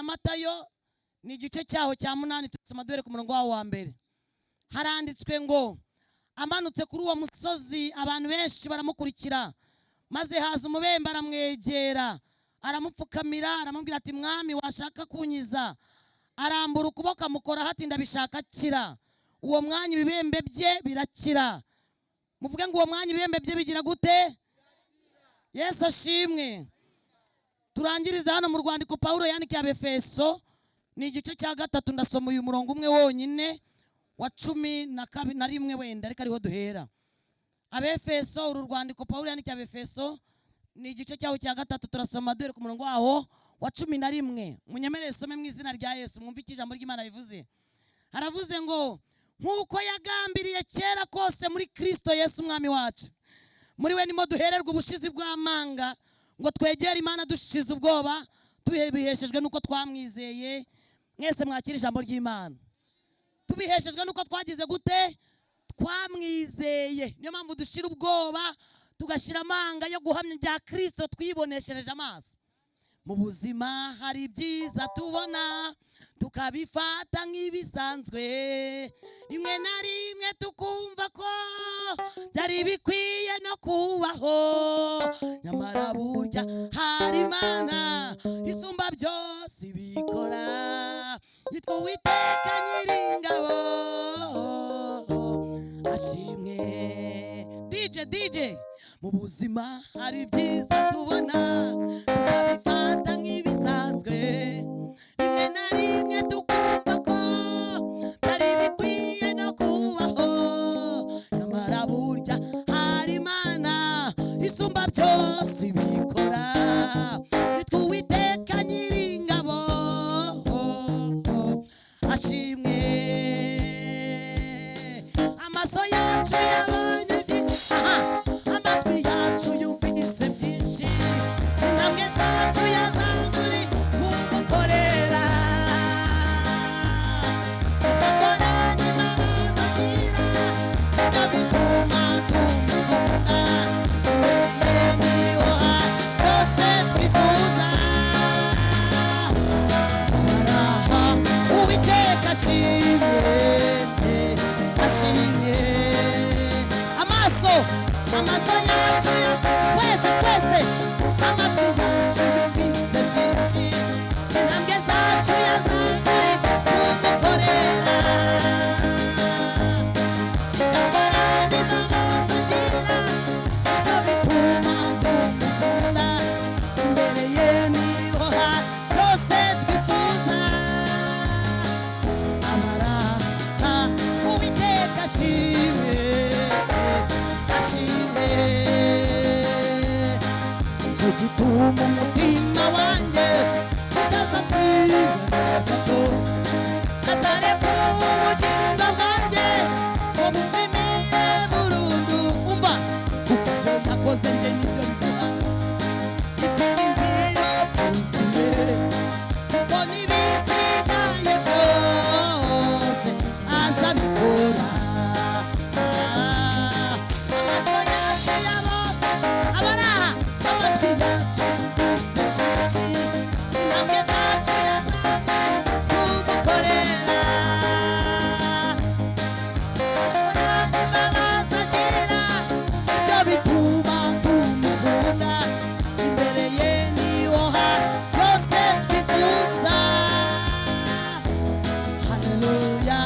Matayo ni igice cyaho cya 8, tusoma duhere ku murongo wawo wa mbere. Haranditswe ngo amanutse kuri uwo musozi abantu benshi baramukurikira, maze haza umubembe aramwegera, aramupfukamira, aramubwira ati: "Mwami, washaka kunkiza." Arambura ukuboko amukoraho ati: "Ndabishaka, akira." Uwo mwanya ibibembe bye birakira. Muvuge ngo uwo mwanya ibibembe bye bigira gute? Yesu ashimwe. Turangiriza hano mu rwandiko Pawulo yandikiye Abefeso, ni igice cya 3, ndasoma uyu murongo umwe wonyine wa 12 na rimwe wenda, ariko ariho duhera. Abefeso, uru rwandiko Pawulo yandikiye Abefeso ni igice cyaho cya 3, turasoma duhere ku murongo waho wa 11. Munyemerere some mu izina rya Yesu, mwumve icyo ijambo ry'Imana rivuze. Haravuze ngo: "Nk'uko yagambiriye kera kose muri Kristo Yesu Umwami wacu, muri we nimo duhererwa ubushizi bw'amanga ngo twegere Imana dushize ubwoba, tubiheshejwe n'uko twamwizeye." Mwese mwakira ijambo ry'Imana. Tubiheshejwe n'uko twagize gute? Twamwizeye. Niyo mpamvu dushira ubwoba, tugashyira amanga yo guhamya ibya Kirisito twiboneshereje amaso. Mu buzima hari ibyiza tubona tukabifata nk'ibisanzwe, rimwe na rimwe tukumva ko byari bikwiye no kubaho. Nyamara burya hari Imana isumba byose ibikora, yitwa Uwiteka Nyiringabo, ashimwe. DJ, DJ. Mu buzima hari ibyiza tubona tukabifata nk'ibisanzwe, rimwe na rimwe tukumva ko byari bikwiye no kubaho. Nyamara burya hari Imana isumba byose ibikora, yitwa Uwiteka Nyiringabo, ashimwe. Amaso yacu yabonye byinshi, aha, amatwi yacu yumvise byinshi, intambwe zacu yazanguri kumukorera. Icyakora n'imbabazi agira, ibyo bituma tumukunda. Imbere niho byose twifuza. Araha Uwiteka ashimwe, ashimwe. Amaso yacu ya twese twese, amatwi yacu yumvise byinshi, intambwe zacu yazanguri kumukorera. Icyakora n'imbabazi agira, ibyo bituma tumukunda. Imbere ye niho byose twifuza. Abaraha Uwiteka ashimwe, ashimwe. Icyo gituma umutima wanjye utazatinya na gato, azareka ubugingo bwanjye ngo buzimire burundu. Umva, kuko ibyo yakoze njye nibyo biduha ibyiringiro byuzuye, kuko n'ibisigaye byose azabikora. Amaso yacu yabo abaraha, amatwi yacu yumvise byinshi, intambwe zacu yazanye kumukorera. Imbabazi agira, ibyo bituma tumukunda. Imbere ye niho byose twifuza. Haleluya,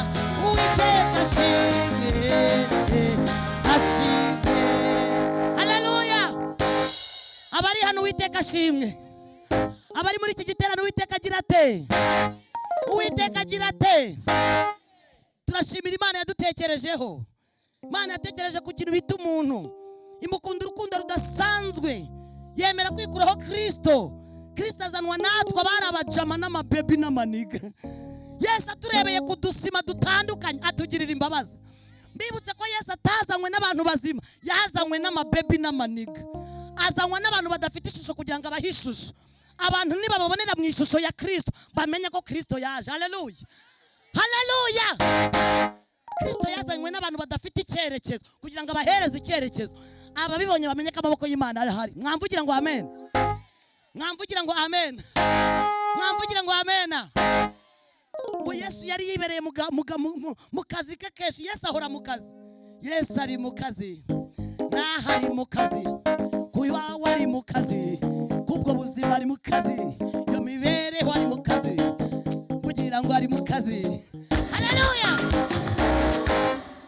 Uwiteka ashimwe, ashimwe. Haleluya. Abari hano, Uwiteka ashimwe. Abari muri iki giterane, Uwiteka agira ate? Uwiteka agira ate? Turashimira Imana yadutekerejeho. Imana yatekereje ku kintu bita umuntu, imukunda urukundo rudasanzwe, yemera kwikuraho Kirisito. Kirisito azanwa natwe abari abajama n'amabebi n'amaniga. Yesu aturebeye ku dusima dutandukanye atugirira imbabazi. Mbibutse ko Yesu atazanywe n'abantu bazima, yazanywe n'amabebi n'amaniga, azanywa n'abantu badafite ishusho kugira ngo abahe ishusho. Abantu nibababonera mu ishusho ya Kirisito bamenye ko Kirisito yaje. Haleluya, haleluya. Kirisito yazanywe n'abantu badafite icyerekezo kugira ngo abahereze icyerekezo. Ababibonye bamenye ko amaboko y'Imana arahari. Mwamvugira ngo amen, mwamvugira ngo amen. Mwamvugira ngo amena. Ngo Yesu yari yibereye mu kazi ke kenshi. Yesu ahora mu kazi. Yesu ari mu kazi, naho ari mu kazi, ku iwawe ari mu kazi, kubwo buzima ari mu kazi, iyo mibereho ari mu kazi, kugira ngo ari mu kazi. Haleluya!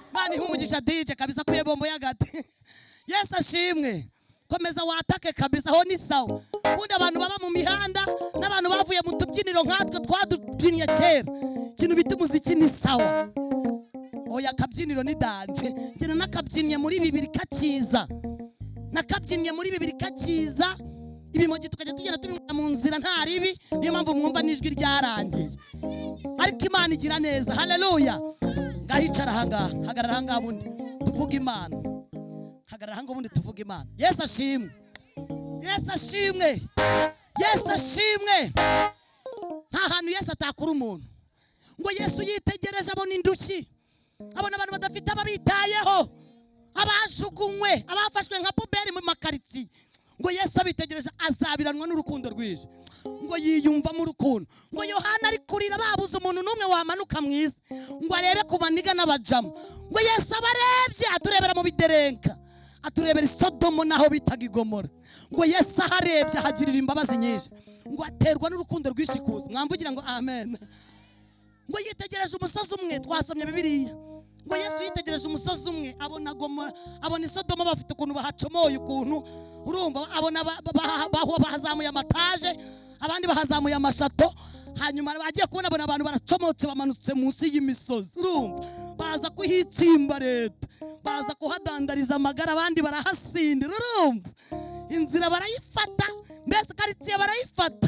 Imana ihe umugisha DJ kabisa kuye bombo y'agati. Yesu ashimwe. Komeza watake kabisa, aho ni sawa. Ubundi abantu baba mu mihanda n'abantu bavuye mu tubyiniro nkatwe twadubyinnye kera, ikintu bita umuziki ni sawa. Oya, akabyiniro ni danger. Njye nakabyinnye muri bibiri kakiza, nakabyinnye muri bibiri kakiza, ibimogi tukajya tugenda tubinywera mu nzira nta ribi. Niyo mpamvu mwumva n'ijwi ryarangiye, ariko Imana igira neza. Haleluya! Ngahicara ahangaha, hagarara ahangaha ubundi tuvuge Imana. Hagarara ahangaha ubundi tuvuge Imana. Yesu ashimwe! Yesu ashimwe! Yesu ashimwe! Nta hantu Yesu atakura umuntu. Ngo Yesu yitegereje abona indushyi, abona abantu badafite ababitayeho, abajugunywe, abafashwe nka poubelle mu makaritsiye. Ngo Yesu abitegereje azabiranwa n'urukundo rwije, ngo yiyumvamo urukundo. Ngo Yohana ari kurira, babuze umuntu n'umwe wamanuka mwiza ngo arebe ku baniga n'abajamu. Ngo Yesu abarebye, aturebera mu biderenka, aturebera Isodomo n'aho bitaga Igomora. Ngo Yesu aharebye ahagirira imbabazi nyinshi, ngo aterwa n'urukundo rwinshi kuza. Mwamvugira ngo amen. Ngo yitegereje umusozi umwe, twasomye Bibiliya, ngo Yesu yitegereje umusozi umwe, abona Gomora, abona Isodomo bafite ukuntu bahacomoye ukuntu, urumva, abona bahazamuye amataje, abandi bahazamuye amashato. Hanyuma agiye kubona, abona abantu baracomotse, bamanutse munsi y'imisozi, urumva, baza kuhitsimba leta, baza kuhadandariza amagara, abandi barahasindira, urumva, inzira barayifata, mbese karitsiye barayifata,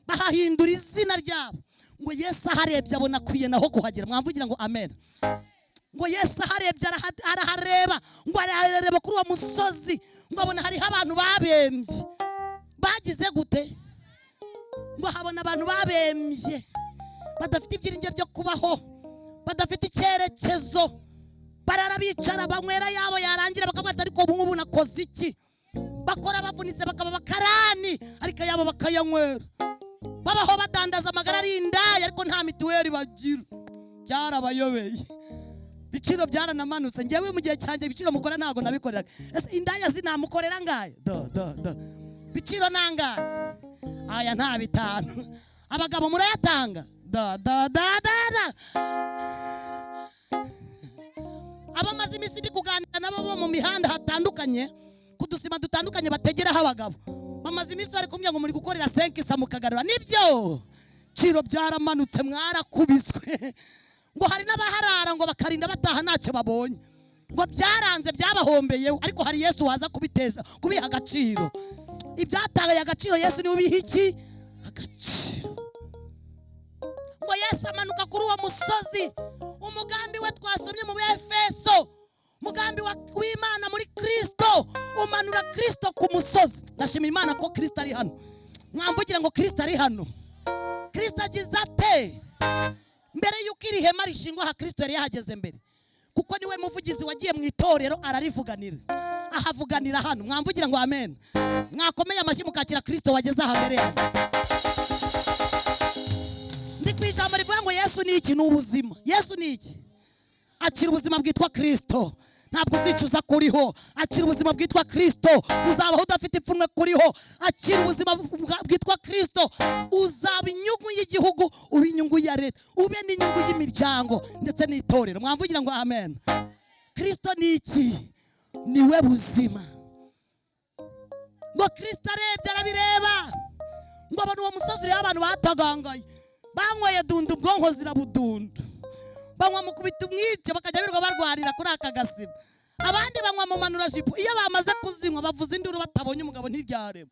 bahahindura izina ryabo. Ngo Yesu aharebye abona akwiye naho kuhagera. Mwamvugira ngo amen. Ngo Yesu aharebye arahareba, ngo arareba kuri uwo musozi, ngo abona hariho abantu babembye. Bagize gute? Ngo habona abantu babembye, badafite ibyiringiro byo kubaho, badafite icyerekezo, barara bicara, banywera yabo yarangira bakavuga ati: "Ariko ubu ngubu nakoze iki?" Bakora bavunitse, bakaba bakarani, ariko ayabo bakayanywera. Babaho badandaza amagara ari indaya, ariko nta mituweli bagira. Byarabayobeye, ibiciro byaranamanutse. Ngewe mu gihe cyanjye ibiciro mukora ntabwo nabikoreraga. Ese indaya zinamukorera ngahe? Do do do, ibiciro nangahe? Aya nta bitanu. Abagabo murayatanga? Do do do do do. Abamaze iminsi ndi kuganira nabo bo mu mihanda hatandukanye, ku dusima dutandukanye bategeraho abagabo, bamaze iminsi bari kumbwira ngo muri gukorera 500 mukagarura. Nibyo, ciro byaramanutse, mwarakubiswe. Ngo hari n'abaharara ngo bakarinda bataha ntacyo babonye, ngo byaranze, byabahombeyeho. Ariko hari Yesu waza kubiteza, kubiha agaciro. Ibyataye agaciro, Yesu niwe ubiha iki? Agaciro. Ngo Yesu amanuka kuri uwo musozi. Umugambi we twasomye mu Efeso, umugambi w'Imana muri Kristo umanura Kristo ku musozi. Ndashima Imana ko Kristo ari hano. Mwamvugira ngo Kristo ari hano. Kristo agize ate? Mbere y'uko iri hema rishingwa aha, Kristo yari yahageze mbere, kuko niwe muvugizi wagiye mu itorero ararivuganira, ahavuganira hano. Mwamvugira ngo amen. Mwakomeye amashyi mukakira Kristo wageze aha mbere yanyu. Ndi ku ijambo rivuga ngo Yesu ni iki? Ni ubuzima. Yesu ni iki? Akira ubuzima bwitwa Kristo, ntabwo uzicuza kuriho. Akira ubuzima bwitwa Kristo, uzabaho udafite ipfunwe kuriho. Akira ubuzima bwitwa Kristo, uzaba inyungu y'igihugu, ube inyungu ya leta, ube n'inyungu y'imiryango ndetse n'itorero. Mwamvugira ngo amen. Kristo ni iki? Niwe buzima. Ngo Kristo arebye, arabireba, ngo abona uwo musozi uriho abantu batagangaye, banyweye dundu, ubwonko zirabudundu, banywa mu kubita umwice, bakajya birirwa barwarira kuri aka gasima, abandi banywa mu manurajipo. Iyo bamaze kuzinywa bavuza induru, batabonye umugabo ntiryarema.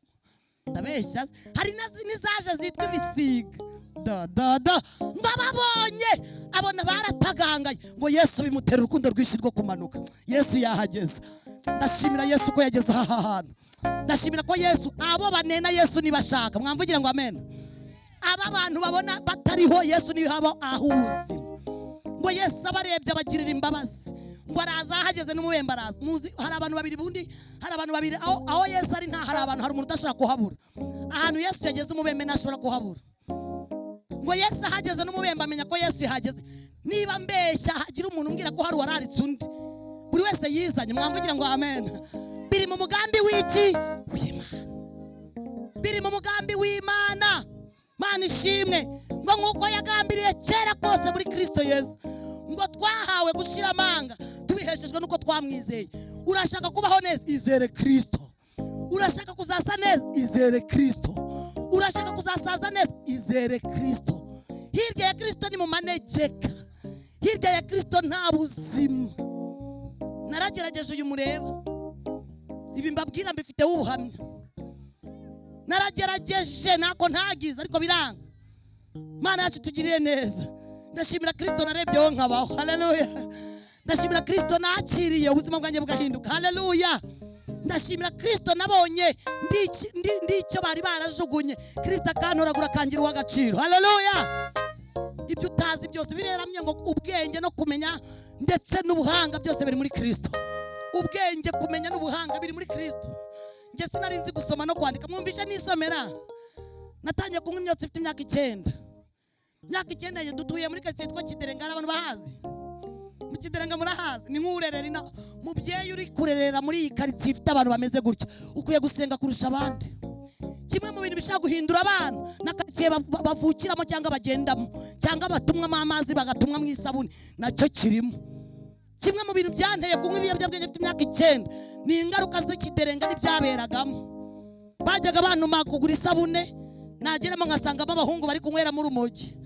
Ndabeshya se? Hari n'izaje zitwa ibisiga. Da da da. Ngo ababonye abona baratagangaye. Ngo Yesu bimutera urukundo rwinshi rwo kumanuka. Yesu yahageze. Ndashimira Yesu ko yageze aha hantu. Ndashimira ko Yesu, abo banena Yesu nibashaka. Mwamvugira ngo amen. Aba bantu babona batariho, Yesu niwe haba aho ubuzima. Ngo Yesu abarebye abagirira imbabazi. Ngo araza, ahageze n'umubembe araza. Muzi hari abantu babiri, bundi hari abantu babiri aho Yesu ari, nta hari abantu, hari umuntu udashobora kuhabura. Ahantu Yesu yageze, umubembe ntashobora kuhabura. Ngo Yesu ahageze n'umubembe amenya ko Yesu yahageze. Niba mbeshya hagira umuntu umbwira ko hari uwararitse undi, buri wese yizanye, mwamvugira ngo amen. Biri mu mugambi w'iki? W'Imana. Biri mu mugambi w'Imana. Mana ishimwe. Ngo nk'uko yagambiriye kera kose muri Kristo Yesu, ngo twahawe gushira amanga tubiheshejwe nuko twamwizeye. Urashaka kubaho neza? Izere Kristo. Urashaka kuzasa neza? Izere Kristo. Urashaka kuzasaza neza? Izere Kristo. Hirya ya Kristo ni mu manegeka, hirya ya Kristo nta buzima. Naragerageje uyu mureba, ibi mbabwira mbifiteho ubuhamya. Naragerageje ntako ntagize, ariko biranga. Mana yacu tugirire neza. Ndashimira Kristo narebyeho nkabaho. Haleluya. Ndashimira Kristo nakiriye ubuzima bwanjye bugahinduka. Haleluya. Ndashimira Kristo nabonye ndicyo bari barajugunye, Kristo akantoragura akangira uw'agaciro. Haleluya. Ibyo utazi byose bireramye ngo ubwenge no kumenya ndetse n'ubuhanga byose biri muri Kristo. Ubwenge, kumenya n'ubuhanga biri muri Kristo. Njye sinari nzi gusoma no kwandika, mwumvishe nisomera. Natangiye kunywa imyotsi ifite imyaka 9. Imyaka 9 dutuye muri quartier yitwa Kiderenga, abantu bahazi. Mu Kiderenga murahazi, ni nk'urerera ina mubyeyi uri kurerera muri iyi quartier ifite abantu bameze gutya, ukwiye gusenga kurusha abandi. Kimwe mu bintu bishaka guhindura abantu na quartier bavukiramo cyangwa bagendamo cyangwa batumwamo amazi bagatumwa mu isabune, nacyo kirimo. Kimwe mu bintu byanteye kunywa ibiyobyabwenge mfite imyaka 9 ni ingaruka z'Ikiderenga n'ibyaberagamo. Bajyaga bantuma kugura isabune, nageramo ngasangamo abahungu bari kunywera mu rumogi.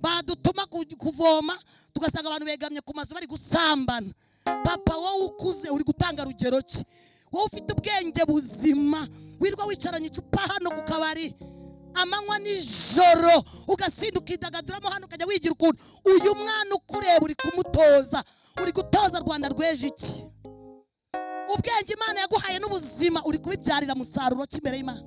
Badutuma kuvoma tugasanga abantu begamye ku mazu bari gusambana. Papa wowe ukuze uri gutanga rugero ki? Wowe ufite ubwenge buzima, wirwa wicaranye icupa hano ku kabari amanywa nijoro, ugasinda ukidagaduramo hano ukajya wigira ukuntu. Uyu mwana ukureba uri kumutoza, uri gutoza Rwanda rw'ejo iki? Ubwenge Imana yaguhaye n'ubuzima uri kubibyarira musaruro ki imbere y'Imana?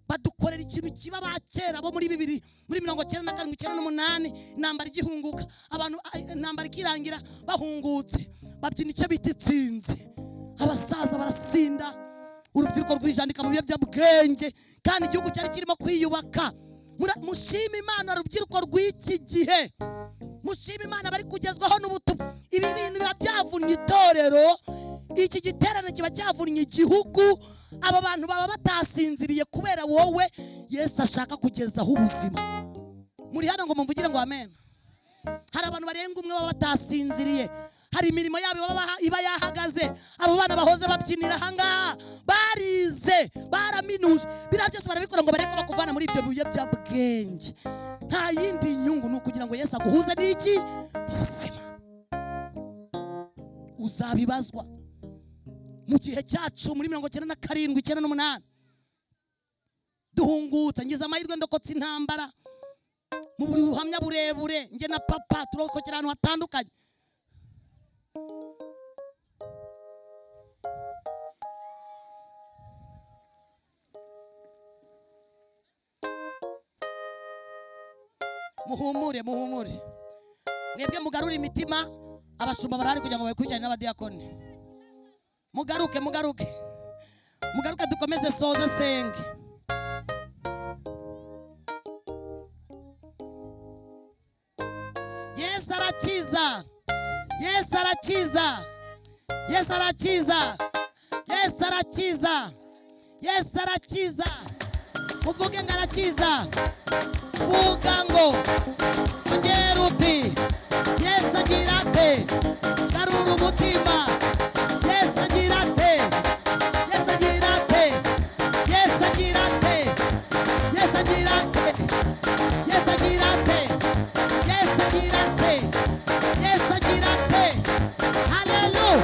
Badukorera ikintu kiba ba kera bo muri bibiri, muri 97, 98, intambara igihunguka, abantu intambara ikirangira bahungutse, babyina icyo bita itsinzi. Abasaza barasinda, urubyiruko rwijandika mu biyobyabwenge, kandi igihugu cyari kirimo kwiyubaka. Mushime Imana rubyiruko rw'iki gihe, mushime Imana bari kugezwaho n'ubutumwa. Ibi bintu biba byavunnye itorero, iki giterane kiba cyavunnye igihugu. Aba bantu baba batasinziriye kubera wowe Yesu ashaka kugezaho ubuzima. Muri hano ngo mumvugire ngo amen. Hari abantu barenga umwe baba batasinziriye, hari imirimo yabo iba yahagaze. Abo bana bahoze babyinira ahangaha barize, baraminuje, biriya byose barabikora ngo bareke bakuvana muri ibyo biyobyabwenge. Nta yindi nyungu, ni ukugira ngo Yesu aguhuze n'iki? Ubuzima. Uzabibazwa. Mu gihe cyacu muri 97, 98 duhungutse, ngize amahirwe ndokotse intambara mu buhamya burebure, njye na papa turokokera ahantu hatandukanye. Muhumure, muhumure mwebwe, mugarure imitima. Abashumba barahari kugira ngo babikurikirane n'abadiyakoni. Mugaruke, mugaruke, mugaruke, dukomeze soze senge. Yesu arakiza, Yesu arakiza, Yesu arakiza, Yesu arakiza, Yesu arakiza. Muvuge ngo arakiza, vuga ngo ongera uti Yesu agira ate, garura umutima. Yesu agira ate, Yesu agira ate, Yesu agira ate, Yesu agira ate, Yesu agira ate, Yesu agira ate, Yesu agira ate. Haleluya.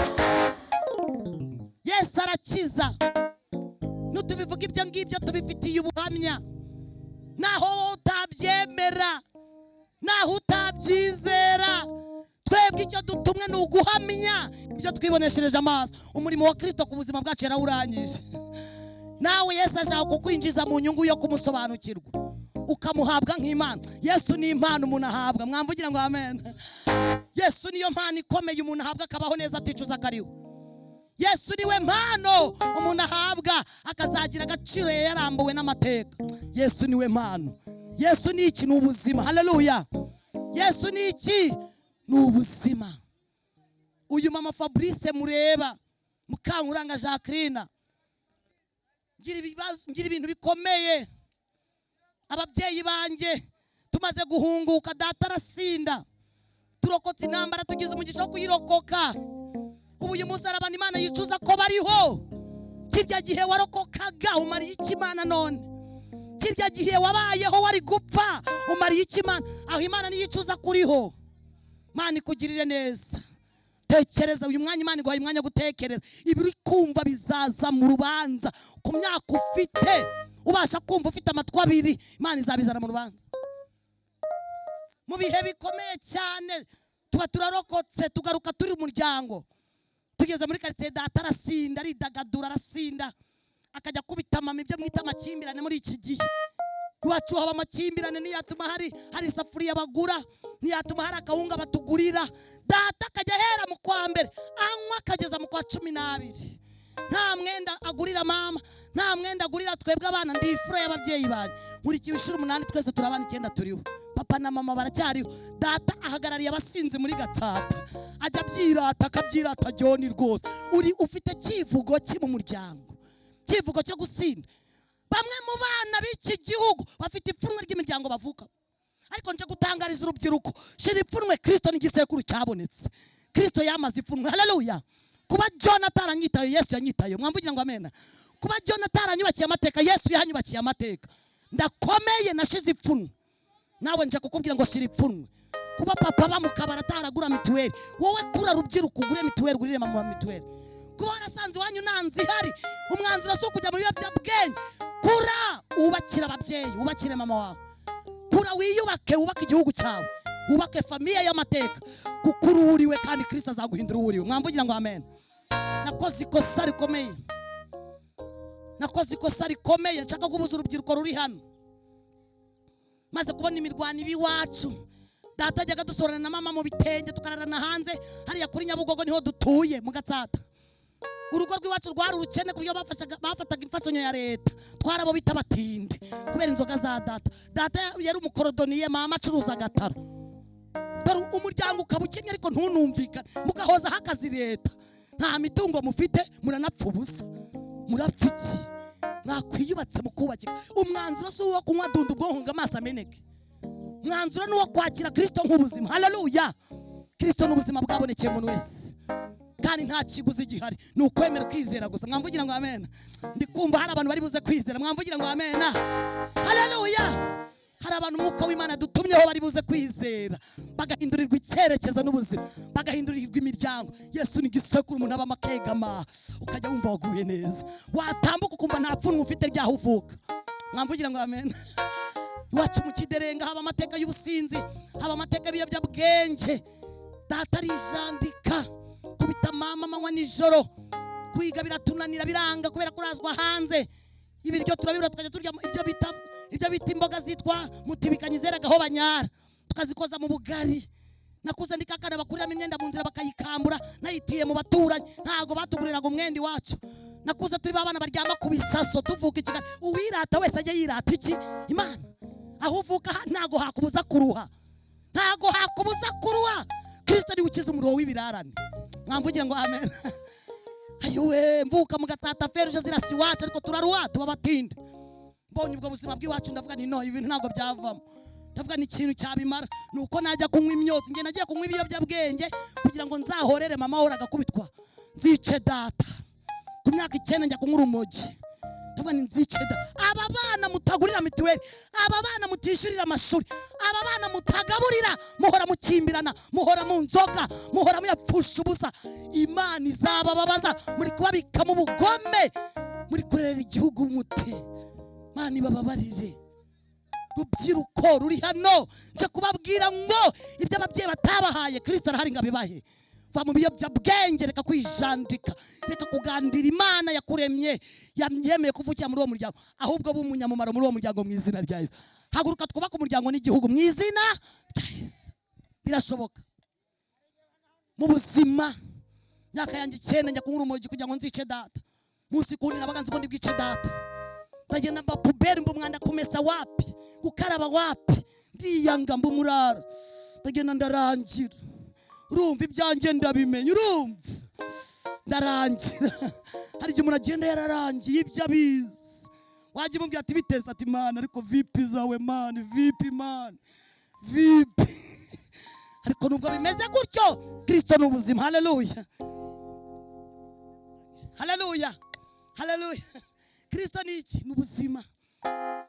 Yesu arakiza. Nutubivuga ibyo ngibyo tubifitiye ubuhamya. Naho utabyemera, naho utabyizera, twebwe icyo dutumwe ni uguhamya ibyo twiboneshereje amaso. Umurimo wa Kristo ku buzima bwacu yarawurangije. Nawe Yesu ashaka kukwinjiza mu nyungu yo kumusobanukirwa, ukamuhabwa nk'Imana. Yesu ni impano umuntu ahabwa. Mwamvugira ngo amen. Yesu niyo mpano ikomeye umuntu ahabwa akabaho neza aticuza akariho. Yesu niwe mpano umuntu ahabwa akazagira agaciro yarambuwe n'amateka. Yesu niwe mpano. Yesu ni iki? Ni ubuzima. Haleluya. Yesu ni iki? Ni ubuzima. Uyu mama Fabrice mureba, Mukankuranga Jacqueline, ngira ibibazo, ngira ibintu bikomeye. Ababyeyi banjye tumaze guhunguka, data arasinda, turokotse intambara, tugize umugisha wo kuyirokoka. Ubu uyu munsi hari abantu Imana yicuza ko bariho. Kirya gihe warokokaga umariye iki Imana? None kirya gihe wabayeho wari gupfa umariye iki Imana? Aho Imana niyicuza kuriho. Imana ikugirire neza. Tekereza uyu mwanya, Imana iguhaye umwanya wo gutekereza. Ibi uri kumva bizaza mu rubanza. Ku myaka ufite ubasha kumva, ufite amatwi abiri, Imana izabizana mu rubanza. Mu bihe bikomeye cyane tuba turarokotse, tugaruka turi umuryango. Tugeze muri karitsiye, data arasinda, aridagadura, arasinda, akajya akubita mama, ibyo mwita amakimbirane muri iki gihe. Iwacu haba amakimbirane, ntiyatuma hari isafuriya bagura, ntiyatuma hari akawunga batugurira. Data akajya ahera mu kwa mbere anywa akageza mu kwa 12, nta mwenda agurira mama, nta mwenda agurira twebwe abana. Ndi ifura y'ababyeyi banjye, nkurikiye inshuro 8, twese turi abana 9 turiho, papa na mama baracyariho. Data ahagarariye abasinzi muri Gatsata, ajya abyirata, akabyirata. John rwose uri ufite kivugo ki mu muryango? Kivugo cyo gusinda. Bamwe mu bana b'iki gihugu bafite ipfunwe ry'imiryango bavuka, ariko nje gutangariza urubyiruko: shira ipfunwe, Kristo ni igisekuru cyabonetse. Kristo yamaze ipfunwe. Haleluya. Kuba John ataranyitayo, Yesu yanyitayo. Mwamvugira ngo amena. Kuba John ataranyubakiye amateka, Yesu yanyubakiye amateka. Ndakomeye, nashize ipfunwe. Nawe nje kukubwira ngo shira ipfunwe. Kuba papa bamukabara ataragura mituweli, wowe kura rubyiruko ugure mituweli, ugurire mama mituweli. Kuba warasanze iwanyu nta nzu ihari, umwanzuro si ukujya mu biyobyabwenge. Kura wubakire ababyeyi, wubakire mama wawe. Kura wiyubake, wubake igihugu cyawe, wubake famille y'amateka, kuko uruhuriwe kandi Kristo azaguhindura uwuriwe. Mwamvugira ngo amen. Nakoze ikosa rikomeye, nakoze ikosa rikomeye. Nshaka kubuza urubyiruko ruri hano. Maze kubona imirwano iba iwacu, data ajyaga dusorana na mama mu bitenge, tukararana hanze hariya kuri Nyabugogo, niho dutuye mu Gatsata. Urugo rw'iwacu rwari urukene ku buryo bafataga imfashanyo ya leta. Twarabo bita abatindi kubera inzoga za data. Data yari umukorodoniye, mama acuruza agataro. Dore umuryango ukaba ukennye ariko ntunumvikane, mugahozaho akazi leta. Nta mitungo mufite, muranapfa ubusa. Murapfa iki? Mwakwiyubatse mukubakika. Umwanzuro si uwo kunywa dunda ubwonko ngo amaso ameneke. Umwanzuro ni uwo kwakira Kristo nk'ubuzima. Haleluya. Kristo ni ubuzima bwabonekeye umuntu wese, kandi nta kiguzi gihari, ni ukwemera kwizera gusa. Mwamvugira ngo amen. Ndi kumva hari abantu bari buze kwizera. Mwamvugira ngo amen. Haleluya. Hari abantu umwuka w'Imana dutumyeho bari buze kwizera, bagahindurirwa icyerekezo n'ubuzima, bagahindurirwa imiryango. Yesu ni igisekuru umuntu abamo akegama, ukajya wumva waguye neza, watambuka ukumva nta pfunwe ufite ryaho uvuka. Mwamvugira ngo amen. Iwacu mu Kiderenga haba amateka y'ubusinzi, haba amateka y'ibiyobyabwenge. Data arijandika, kubita mama amanywa nijoro. Kwiga biratunanira, biranga kubera kurazwa hanze. Ibiryo turabibura, tukajya turya ibyo bita imboga zitwa mutibikanyi zeragaho banyara, tukazikoza mu bugari. Nakuze ndi kakana bakuriramo imyenda mu nzira bakayikambura, nayitiye mu baturanyi. Ntabwo batuguriraga umwenda iwacu. Nakuze turi babana baryama ku bisaso, tuvuka i Kigali. Uwirata wese ajye yirata iki? Imana. Aho uvuka ntago hakubuza kuruha, ntago hakubuza kuruha. Kristo niwe ukiza umuriro w'ibirarane. Mwamvugira ngo amen. Ayuwe, mvuka mu Gatsata, feruje zirasa iwacu, ariko turaruha, tuba batinde. Mbonye ubwo buzima bw'iwacu, ndavuga nti: "No, ibintu ntabwo byavamo." Ndavuga ni ikintu cyabimara ni uko najya kunywa imyotsi. Njye nagiye kunywa ibiyobyabwenge kugira ngo nzahorere mama wahoraga akubitwa, nzice data. Ku myaka 9 njya kunywa urumogi. Ndavuga ni nzice da. Aba bana mutagurira mituweli, aba bana mutishyurira amashuri, aba bana mutagaburira, muhora mukimbirana, muhora mu nzoga, muhora muyapfusha ubusa, Imana izabababaza. Muri kubabikamo ubugome, muri kurerera igihugu muti. Imana ibababarire. Rubyiruko ruri hano, nje kubabwira ngo ibyo ababyeyi batabahaye, Kristo arahari ngo abibahe. Va mu biyobyabwenge, reka kwijandika, reka kugandira Imana yakuremye, yemeye kuvukira muri uwo muryango, ahubwo be umunyamumaro muri uwo muryango mu izina rya Yesu. Haguruka twubake umuryango n'igihugu mu izina rya Yesu. Birashoboka mu buzima. Myaka yanjye 9 njya kunywa urumogi kugira ngo nzice data. Munsi kundi nabaga nzi ko ndi bwice data. Ndagenda mba poubelle, mba umwanda, kumesa wapi, gukaraba wapi, ndiyanga, mba umurara. Ndagenda ndarangira. Urumva, ibyanjye ndabimenya. Urumva, ndarangira. Hari igihe umuntu agenda yararangiye, ibyo abizi. Wajya umubwira ati: "Biteze?" Ati: "Mana, ariko vipi zawe man, vipi man, vipi?" Ariko nubwo bimeze gutyo, Kirisito ni ubuzima. Haleluya, haleluya, haleluya! Kirisito ni iki? Ni ubuzima.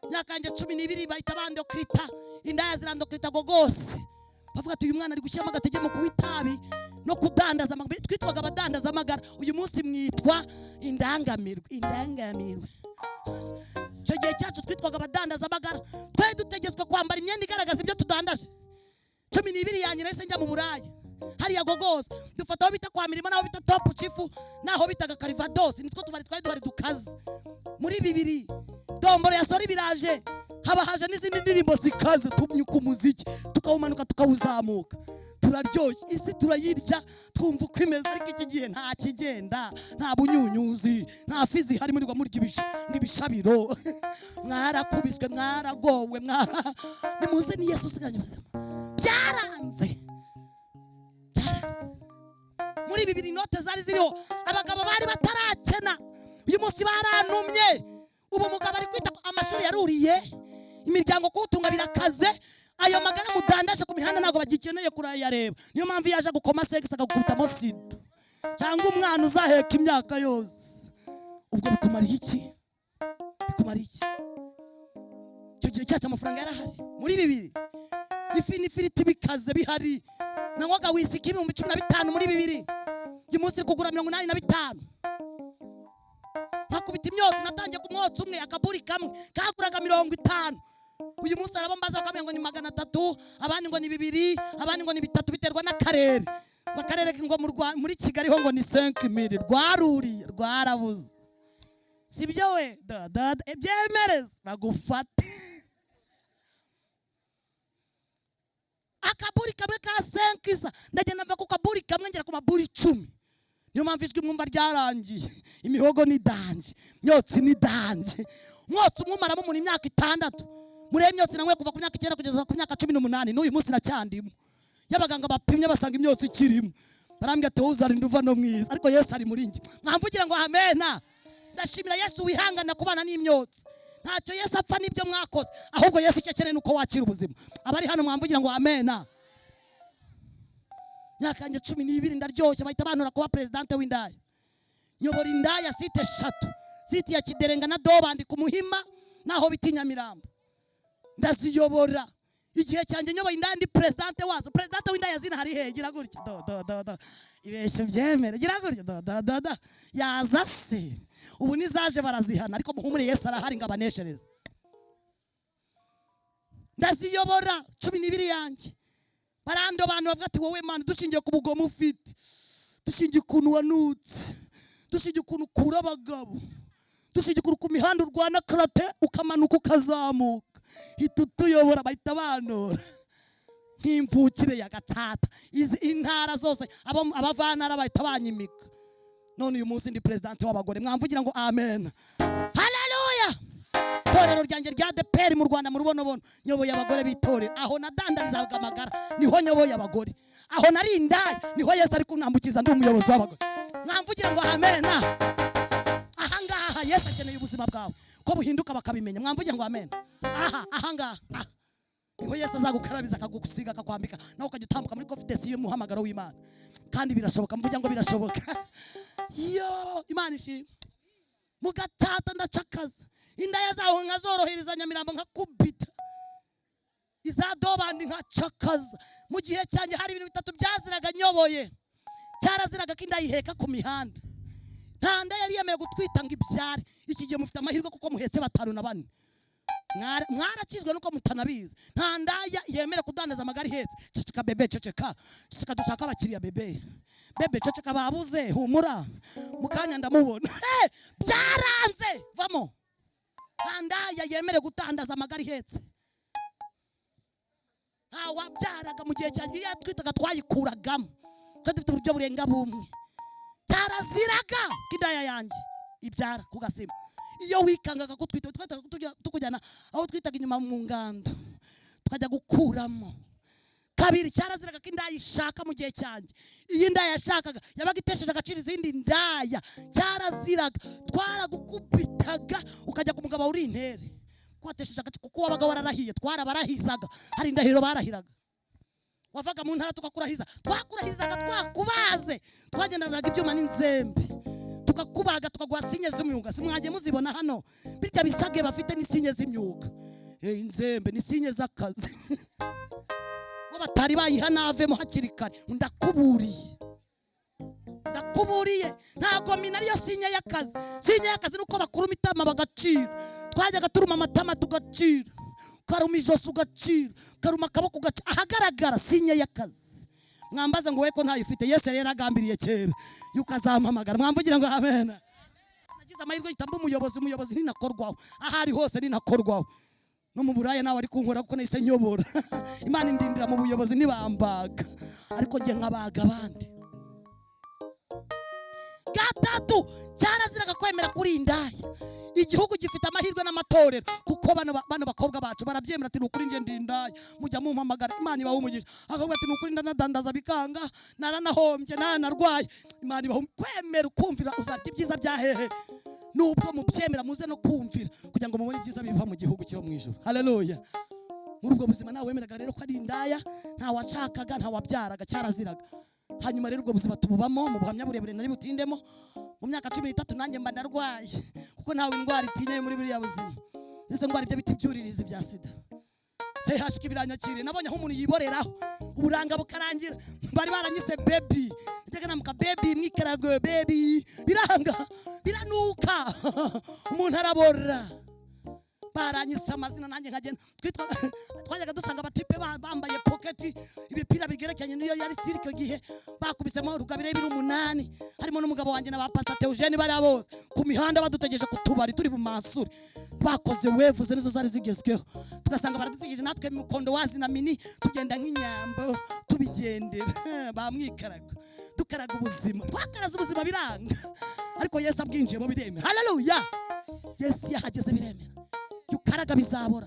Imyaka yanjye 12 bahita bandokirita, indaya zirandokirita ngo rwose bavuga ati: "Uyu mwana ari gushyiramo agatege mu kunywa itabi no kudandaza amagara." Twitwaga abadandaza amagara. Uyu munsi mwitwa indangamirwa, indangamirwa. Icyo gihe cyacu twitwaga abadandaza amagara. Twari dutegetswe kwambara imyenda igaragaza ibyo tudandaje. 12 yanjye nahise njya mu Buraya hariya gogoza. Dufata aho bita kwa Mirimo, n'aho bita Top Chief, n'aho bitaga Karivadosi. Nitwo tubari twari duhari dukaze muri 2000. Domboro ya sori biraje, haba haje n'izindi ndirimbo zikaze. Tumyuka umuziki, tukawumanuka, tukawuzamuka, turaryoshye, isi turayirya, twumva uko imeze. Ariko iki gihe nta kigenda, nta bunyunyuzi, nta fi zihari. Murirwa murya ibishabiro. Mwarakubiswe, mwaragowe, mwara nimuze ni Yesu usigaranye ubuzima. Byaranze, byaranze. Muri 2000 inote zari ziriho, abagabo bari batarakena. Uyu munsi baranumye. Ubu umugabo ari kwita ku amashuri yaruriye, imiryango kuwutunga birakaze. Ayo magara mudandaje ku mihanda ntabwo bagikeneye kurayareba. Niyo mpamvu iyo aje gukoma sex akagukubitamo sida, cyangwa umwana uzaheka imyaka yose. Ubwo bikumariye iki? Bikumariye iki? Icyo gihe cyacu amafaranga yarahari. Muri 2000 ifi n'ifiriti bikaze bihari. Nanywaga wisiki 15,000 muri 2000. Uyu munsi iri kugura 85. Nkakubita imyotsi. Natangiye ku mwotsi umwe, akaburi kamwe kaguraga 50. Uyu munsi arabo mbaza bakambwira ngo ni 300, abandi ngo ni 2, abandi ngo ni 3, biterwa n'akarere. Ngo akarere ngo muri Kigali ho ngo ni 5000. Rwaruriye, rwarabuze, sibyo we? Da da da, ibyemereze bagufate. Akaburi kamwe ka 500. Ndagenda mva ku kaburi kamwe ngera ku maburi 10. Niyo mpamvu ijwi mwumva ryarangiye. Imihogo ni danger, myotsi ni danger. Umwotsi umwe umaramo umuntu imyaka 6. Murebe imyotsi nanyweye kuva ku myaka 9 kugeza ku myaka 18, n'uyu munsi nacyandimo. Iyo abaganga bapimye basanga imyotsi ikirimo, barambwira ati: "Wowe uzarinda uva no mwiza." Ariko Yesu ari muri njye. Mwamvugira ngo amena. Ndashimira Yesu wihangana kubana n'imyotsi. Ntacyo Yesu apfa n'ibyo mwakoze, ahubwo Yesu icyo akeneye ni uko wakira ubuzima. Abari hano mwamvugira ngo amena. Myaka yanjye 12 ndaryoshye, bahita bantora kuba perezidante w'indaya. Nyobora indaya site eshatu: site ya Kiderenga na Dobandi ku Muhima, naho bita Nyamirambo. Ndaziyobora. Igihe cyanjye nyoboye indaya, ndi perezidante wazo. Perezidante w'indaya zina hari hehe? Gira gutya, do do do do, ibeshye byemere. Gira gutya, do do do do. Yaza se? Ubu nizaje barazihana, ariko muhumure, Yesu arahari ngo abaneshereze. Ndaziyobora 12 yanjye. Barandobanura, bavuga ati: "Wowe Mana, dushingiye ku bugomo ufite, dushingiye ukuntu wanutse, dushingiye ukuntu ukura abagabo, dushingiye ukuntu ku mihanda urwana karate, ukamanuka ukazamuka, hita utuyobora." Bahita banora nk'imvukire ya Gatsata. Izi intara zose, abavantara bahita banyimika. None uyu munsi ndi perezidante w'abagore. Mwamvugira ngo amen, haleluya! Itorero ryanjye rya ADEPR mu Rwanda, mu Rubonobono, nyoboye abagore b'itorero. Aho nadandarizaga amagara niho nyoboye abagore. Aho nari indaya niho Yesu ari kunambukiza, ndi umuyobozi w'abagore. Mwamvugira ngo amena. Ahangaha Yesu akeneye ubuzima bwawe ko buhinduka, bakabimenya. Mwamvugira ngo amen. Aha, ahangaha, aha niho Yesu azagukarabiza, akagusiga, akakwambika, nawe ukajya utambuka muri confidence y'umuhamagaro w'Imana. Kandi birashoboka. Mvugira ngo birashoboka. Yo, Imana ishimwe! Mu Gatata ndacakaza indaya zaho, nkazorohereza Nyamirambo, nkakubita iza Dobandi, nkacakaza. Mu gihe cyanjye hari ibintu bitatu byaziraga nyoboye. Cyaraziraga ko inda yiheka ku mihanda. Nta nda yari yemerewe gutwita ngo ibyare. Iki gihe mufite amahirwe kuko muhetse batanu na bane. Mwarakizwe nuko mutanabizi. Nta ndaya yemere kudandaza amagara ihetse. "Ceceka bébé, ceceka, ceceka, dushaka abakiriya. Bébé, bébé, ceceka, babuze. Humura, mu kanya ndamubona." Hey, byaranze, vamo. Nta ndaya yemere gutandaza amagara ihetse. Nta wabyaraga mu gihe cyanjye. Iyo yatwitaga twayikuragamo, twari dufite uburyo burenga bumwe. Cyaraziraga ko indaya yanjye ibyara ku gasima. Iyo wikangaga kutwita, twahitaga tukujyana aho twitaga inyuma mu ngando, tukajya gukuramo. Kabiri, cyaraziraga ko indaya ishaka mu gihe cyanjye. Iyi ndaya yashakaga yabaga itesheje agaciro izindi ndaya. Cyaraziraga, twaragukubitaga ukajya ku mugabo uri intere ko watesheje agaciro, kuko wabaga wararahiye. Twarabarahizaga, hari indahiro barahiraga. Wavaga mu ntara tukakurahiza, twakurahizaga twakubaze, twagendanaga ibyuma n'inzembe, tukakubaga, tukaguha signe z'imyuga. Si mwagiye muzibona hano? Bitya bisage bafite ni signe z'imyuga. Inzembe ni signe z'akazi. Bo batari bayiha navemo hakiri kare. Ndakuburiye, ndakuburiye, ntabwo mina ariyo signe y'akazi. Signe y'akazi ni uko bakuruma itama bagacira. Twajyaga turuma amatama tugacira, ukaruma ijosi ugacira, ukaruma akaboko ugacira, ahagaragara signe y'akazi. Mwambaza ngo we ko ntayo ufite? Yesu yari yaragambiriye kera yuko azampamagara. Mwamvugira ngo amen. Nagize amahirwe mpita mba umuyobozi. Umuyobozi ntinakorwaho, aho ari hose ntinakorwaho, no mu buraya nawe ari kunkora, kuko nahise nyobora. Imana indindira mu buyobozi, ntibambaga, ariko njye nkabaga abandi. Gatatu, cyaraziraga kwemera kuri indaya. Igihugu gifite amahirwe n'amatorero, kuko bano bakobwa bacu barabyemera, ati: "Ni ukuri njye ndi indaya, mujya mumpamagara." Imana ibaha umugisha. Akavuga ati: "Ni ukuri ndanadandaza bikanga, naranahombye, naranarwaye." Imana ibaha kwemera ukumvira, uzarya ibyiza bya hehe? Nubwo mubyemera, muze no kumvira kugira ngo mubone ibyiza biva mu gihugu cyo mu ijuru. Haleluya! Muri ubwo buzima ntawe wemeraga rero ko ari indaya, nta washakaga, nta wabyaraga, cyaraziraga. Hanyuma rero ubwo buzima tububamo. Mu buhamya burebure nari butindemo, mu myaka 13 nanjye mba ndarwaye, kuko ntawe indwara itinyayo muri buriya buzima. Ndetse ndwara ibyo biti byuririzi bya sida, CHK biranyakiriye. Nabonye aho umuntu yiboreraho, uburanga bukarangira. Bari baranyise baby, najyaga namuka baby, mwikaragwe baby, biranga, biranuka, umuntu arabora. Baranyise amazina, nanjye nkagenda twitwa. Twajyaga dusanga abatipe bambaye poketi, ibipira bigerekeranye, niyo yari style icyo gihe, bakubisemo rugabire biri umunani, harimo n'umugabo wanjye na ba Pastor Theogene. Bariya bose ku mihanda badutegereje ku tubari turi bumansure, bakoze wevuze, nizo zari zigezweho. Tugasanga baradutegereje, natwe mukondo wazi na mini, tugenda nk'inyambo, tubigendera bamwikaraga, dukaraga ubuzima. Twakaraze ubuzima biranga, ariko Yesu abwinjiyemo biremera. Haleluya! Yesu yahageze biremera, jya ukaraga bizabora.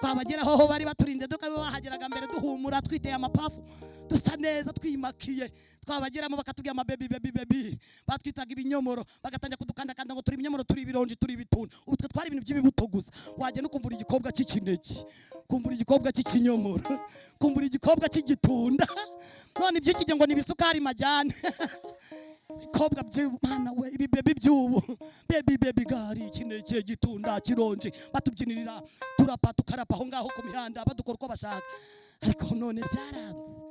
Twabageraho aho bari baturinde, tukaba bahageraga mbere, duhumura, twiteye amapafu, dusa neza, twimakiye. Twabageramo bakatubwira ama baby, baby, baby. Batwitaga ibinyomoro, bagatangira kudukandakanda ngo turi ibinyomoro, turi ibironji, turi ibitunda. Ubu twe twari ibintu by'ibibuto gusa. Wagenda ukumvura igikobwa cy'ikineke, kumvura igikobwa cy'ikinyomoro, kumvura igikobwa cy'igitunda. None iby'iki gihe ngo ni ibisukari majyane. Ibikobwa by'umwana we, ibi baby by'ubu, baby, baby gari, ikineke, gitunda, kironji, batubyinirira, turapa, tukarapa aho ngaho ku mihanda, badukora uko bashaka. Ariko none byaranze,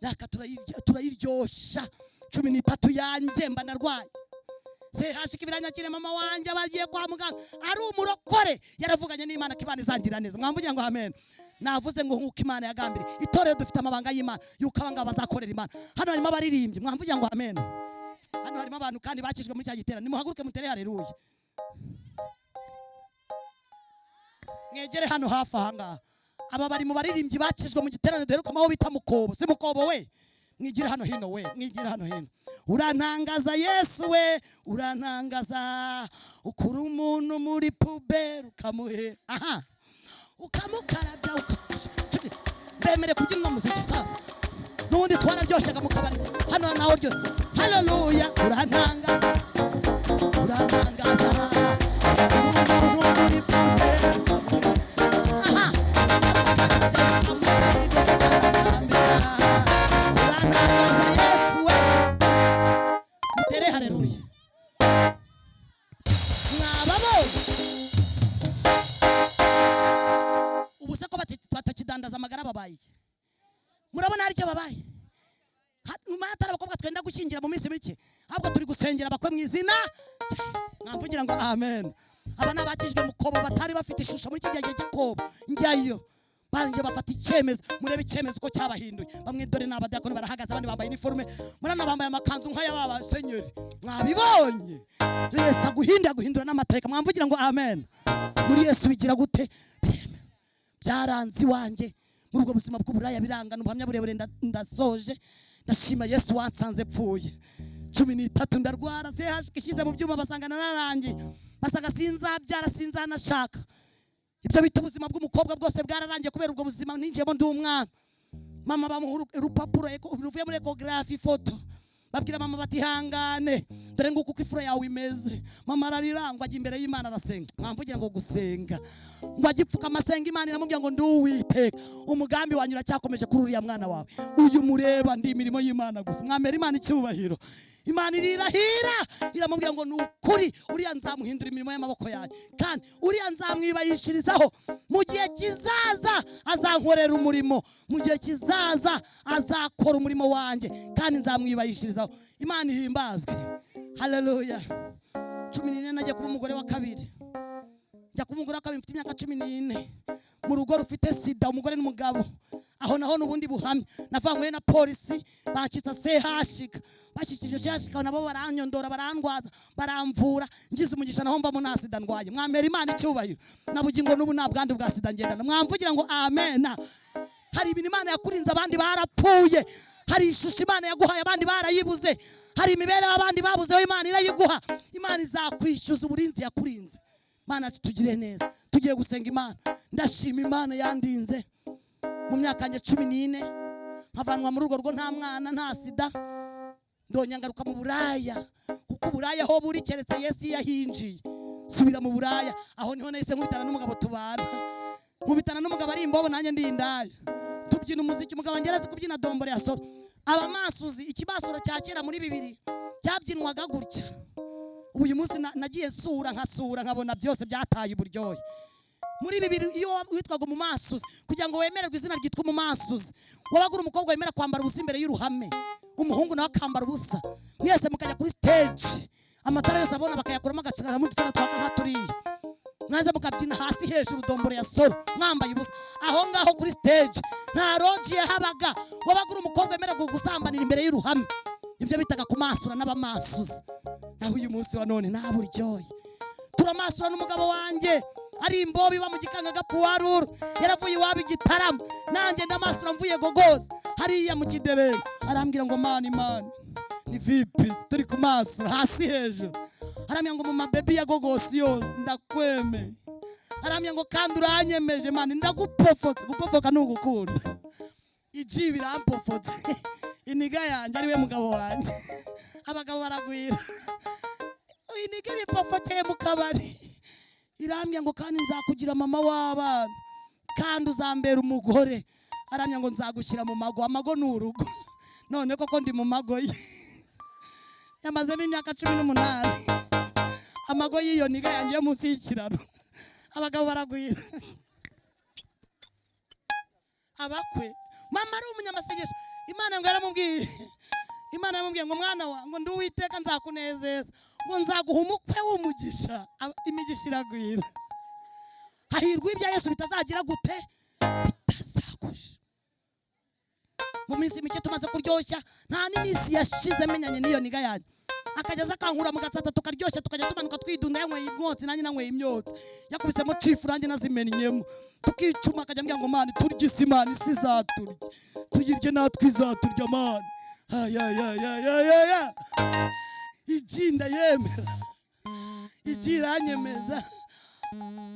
yaka turayiryosha. 13 yanjye mba narwaye CHK ibiranyakire. Mama wanjye bagiye kwa muganga, ari umurokore, yaravuganye n'Imana ko Imana izangira neza. Mwamvugira ngo amen. Navuze ngo nk'uko Imana yagambiriye itorero, dufite amabanga y'Imana yuko aba ngaba bazakorera Imana. Hano harimo abaririmbyi, mwamvugira ngo amen. Hano harimo abantu kandi bakijwe muri cya giterane. Nimuhaguruke mutere haleluya, mwegere hano hafi aha ngaha. Aba bari mu baririmbyi bakijwe mu giterane duherukamo, aho bita Mukobo. Si Mukobo we? Mwigire hano hino we, mwigire hano hino. Urantangaza Yesu we, urantangaza. Ukura umuntu muri poubelle, ukamuhe aha, ukamukarabya, bemere kubyina umuziki. Sasa n'ubundi twararyoshyaga mu kabari, hano naho ryo. Haleluya! Urantangaza, urantangaza, ukura umuntu muri poubelle, ukamuhe aha, ukamukarabya, ukamusiga, ukamutambika. Urantangaza Yesu we. Mutere haleluya. Mwababonye ubu se ko batakidandaza amagara? Babaye iki? Murabona hari icyo babaye? Nyuma y'atari abakobwa twenda gushyingira mu minsi mike, ahubwo turi gusengera abakwe mu izina. Mwamvugira ngo amen. Aba ni abakijwe mukobo, batari bafite ishusho muri iki gihe cy'akobo. Njyayo barangije bafata icyemezo. Murebe icyemezo uko cyabahinduye. Bamwe dore ni abadiyakoni barahagaze, abandi bambaye iniforume, murana bambaye amakanzu nk'aya b'abasenyeri. Mwabibonye? Yesu aguhindura, aguhindura n'amateka. Mwamvugira ngo amen. Muri Yesu bigira gute? Biremera. Byaranze iwanjye muri ubwo buzima bw'uburaya, birangana. Ubuhamya burebure, ndasoje. Ndashima Yesu wansanze pfuye. 13 ndarwara, CHK ishyize mu byuma basanga nararangiye, basanga sinzabyara, sinzanashaka. Ibyo bita ubuzima bw'umukobwa bwose bwararangiye kubera ubwo buzima ninjiyemo ndi umwana. Mama bamuha urupapuro ruvuye muri échographie, ifoto. Babwira mama bati: "Hangane, dore nguko uko ifura yawe imeze." Mama ararira, ngo ajya imbere y'Imana arasenga. Mwamvugira ngo gusenga, ngo agipfuka amasenga, Imana iramubwira ngo: "Ndi Uwiteka, umugambi wanyu uracyakomeje kuri uriya mwana wawe uyu mureba, ndi imirimo y'Imana gusa." Mwamera Imana icyubahiro. Imana irirahira, iramubwira ngo: "Ni ukuri, uriya nzamuhindura imirimo y'amaboko yanjye, kandi uriya nzamwibayishirizaho mu gihe kizaza, azankorera umurimo mu gihe kizaza, azakora umurimo wanjye kandi nzamwibayishirizaho." Imana ihimbazwe, haleluya. 14 najya kuba umugore wa kabiri. Njya kuba umugore wa kabiri mfite imyaka 14, mu rugo rufite sida, umugore n'umugabo. Aho naho n'ubundi buhamya. Navanguye na polisi, bacitsa CHK, bashyikije CHK nabo baranyondora, barandwaza, baramvura. Ngize umugisha naho mvamo nta sida ndwaye. Mwambera Imana icyubahiro. Na bugingo n'ubu nta bwandu bwa sida ngendana. Mwamvugira ngo amena. Hari ibintu Imana yakurinze abandi barapfuye, hari ishusho Imana yaguhaye abandi barayibuze, hari imibereho abandi babuzeho Imana irayiguha. Imana izakwishyuza uburinzi yakurinze. Imana yacu tugire neza. Tugiye gusenga Imana. Ndashima Imana yandinze mu myaka yanjye 14, nkavanwa muri urwo rugo nta mwana, nta sida. Ndonya ngaruka mu buraya, kuko uburaya aho buri keretse Yesu iyo yahinjiye. Subira mu buraya, aho niho nahise nkubitana n'umugabo tubana. Nkubitana n'umugabo ari imbobo, nanjye ndi indaya, tubyina umuziki. Umugabo wanjye arazi kubyina dombore ya soro. Abamasuzi, ikimasuro cya kera muri 2000 cyabyinwaga gutya. Ubu uyu munsi nagiye nsura, nkasura, nkabona byose byataye uburyohe. Muri 2000, iyo witwaga umumasuzi, kugira ngo wemererwe izina ryitwa umumasuzi, wabaga uri umukobwa wemera kwambara ubusa imbere y'uruhame, umuhungu nawe akambara ubusa, mwese mukajya kuri stage, amatara yose abona bakayakuramo, agacikamo udutara twaka nka turiya, mwaza mukabyina hasi hejuru dombore ya soro mwambaye ubusa aho ngaho kuri stage. Nta lodge yahabaga. Wabaga uri umukobwa wemerewe gusambanira imbere y'uruhame, ibyo bitaga kumasura n'abamasuzi. Naho uyu munsi wa none nta buryohe. Turamasura n'umugabo wanjye ari imbobi, iba mu Gikanga gapuwaruru, yaravuye iwabo igitaramo, nanjye ndamasura mvuye Gogozi hariya mu Kiderenga. Arambwira ngo: "Mani, mani, ni vipi?" Turi kumasura hasi hejuru. Arambwira ngo: "Mu mabebi ya Gogosi yose ndakwemeye." Arambwira ngo: "Kandi uranyemeje, mani, ndagupofotse." Gupofoka ni ugukunda. Iji birampofotse, iniga yanjye ariwe mugabo wanjye. Abagabo baragwira. Iniga ibipofoteye mu kabari, irambwira ngo: "Kandi nzakugira mama w'abana, kandi uzambera umugore." Arambwira ngo: "Nzagushyira mu mago." Amago ni urugo. None koko ndi mu mago ye, yamazemo imyaka 18, amago y'iyo niga yanjye yo munsi y'ikiraro. Abagabo baragwira. Abakwe, mama ari umunyamasengesho. Imana ngo yaramubwiye, Imana yaramubwiye ngo: "Mwana wa," ngo, "ndi Uwiteka, nzakunezeza," ngo, "nzaguha umukwe w'umugisha." Imigisha iragwira. Hahirwa ibya Yesu bitazagira gute? Bitazagusha. Mu minsi mike tumaze kuryoshya, nta n'iminsi yashize menyanye n'iyo niga yanjye, akajya aza akankura mu Gatsata, tukaryoshya, tukajya tumanuka twidunda, yanyweye imyotsi nanjye nanyweye imyotsi, yakubisemo cifu nanjye nazimennyemo, tukicuma. Akajya ambwira ngo: "Mani, turye isi, mani, isi izaturya, tuyirye natwe izaturya, mani." Ayayayayaya, ijinda yemera, iji iranyemeza.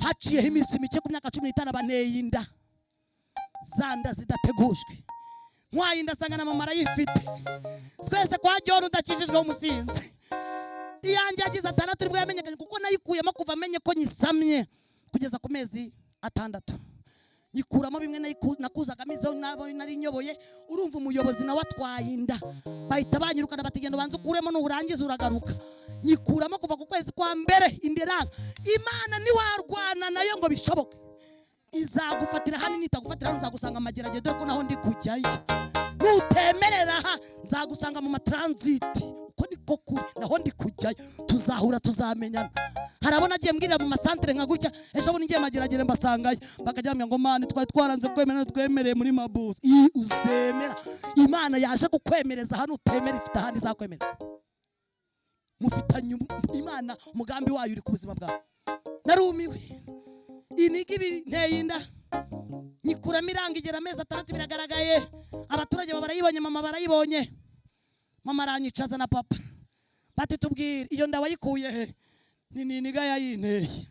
Haciyeho iminsi mike, ku myaka 15 banteye inda, za nda zidategujwe. Ntwaye inda, asanga na mama arayifite. Twese kwa John udakijijwe w'umusinzi. Iyanjye yagize 6 nibwo yamenyekanye, kuko nayikuyemo kuva amenye ko nyisamye kugeza ku mezi 6. Nyikuramo bimwe nakuzagamo izo nabo nari nyoboye. Urumva, umuyobozi nawe atwaye inda, bahita banyirukana, bati: "Genda ubanze ukuremo, nurangiza uragaruka." Nyikuramo kuva ku kwezi kwa mbere, inda iranga. Imana ntiwarwana nayo ngo bishoboke, izagufatira hano. Nitagufatira hano, nzagusanga amageragere, dore ko naho ndi kujyayo. Nutemerera aha, nzagusanga mu matransit. Uko niko kuri, naho ndi kujyayo. Tuzahura, tuzamenyana. Hari abo nagiye mbwirira mu masantere nka gutya, ejo bundi ngiye Mageragere mbasangayo, bakajya bambwira ngo: "Mani, twari twaranze kwemera, none twemereye muri mabusi." Iyi uzemera, Imana yaje kukwemereza hano, utemera ifite ahandi izakwemera. Mufitanye Imana, umugambi wayo uri ku buzima bwawe. Narumiwe. Iniga ibiri nteye inda, nyikuramo iranga, igera amezi 6 biragaragaye, abaturage barayibonye, mama barayibonye. Mama aranyicaza na papa. Bati tubwire iyo nda wayikuye he? Ni niniga yayinteye.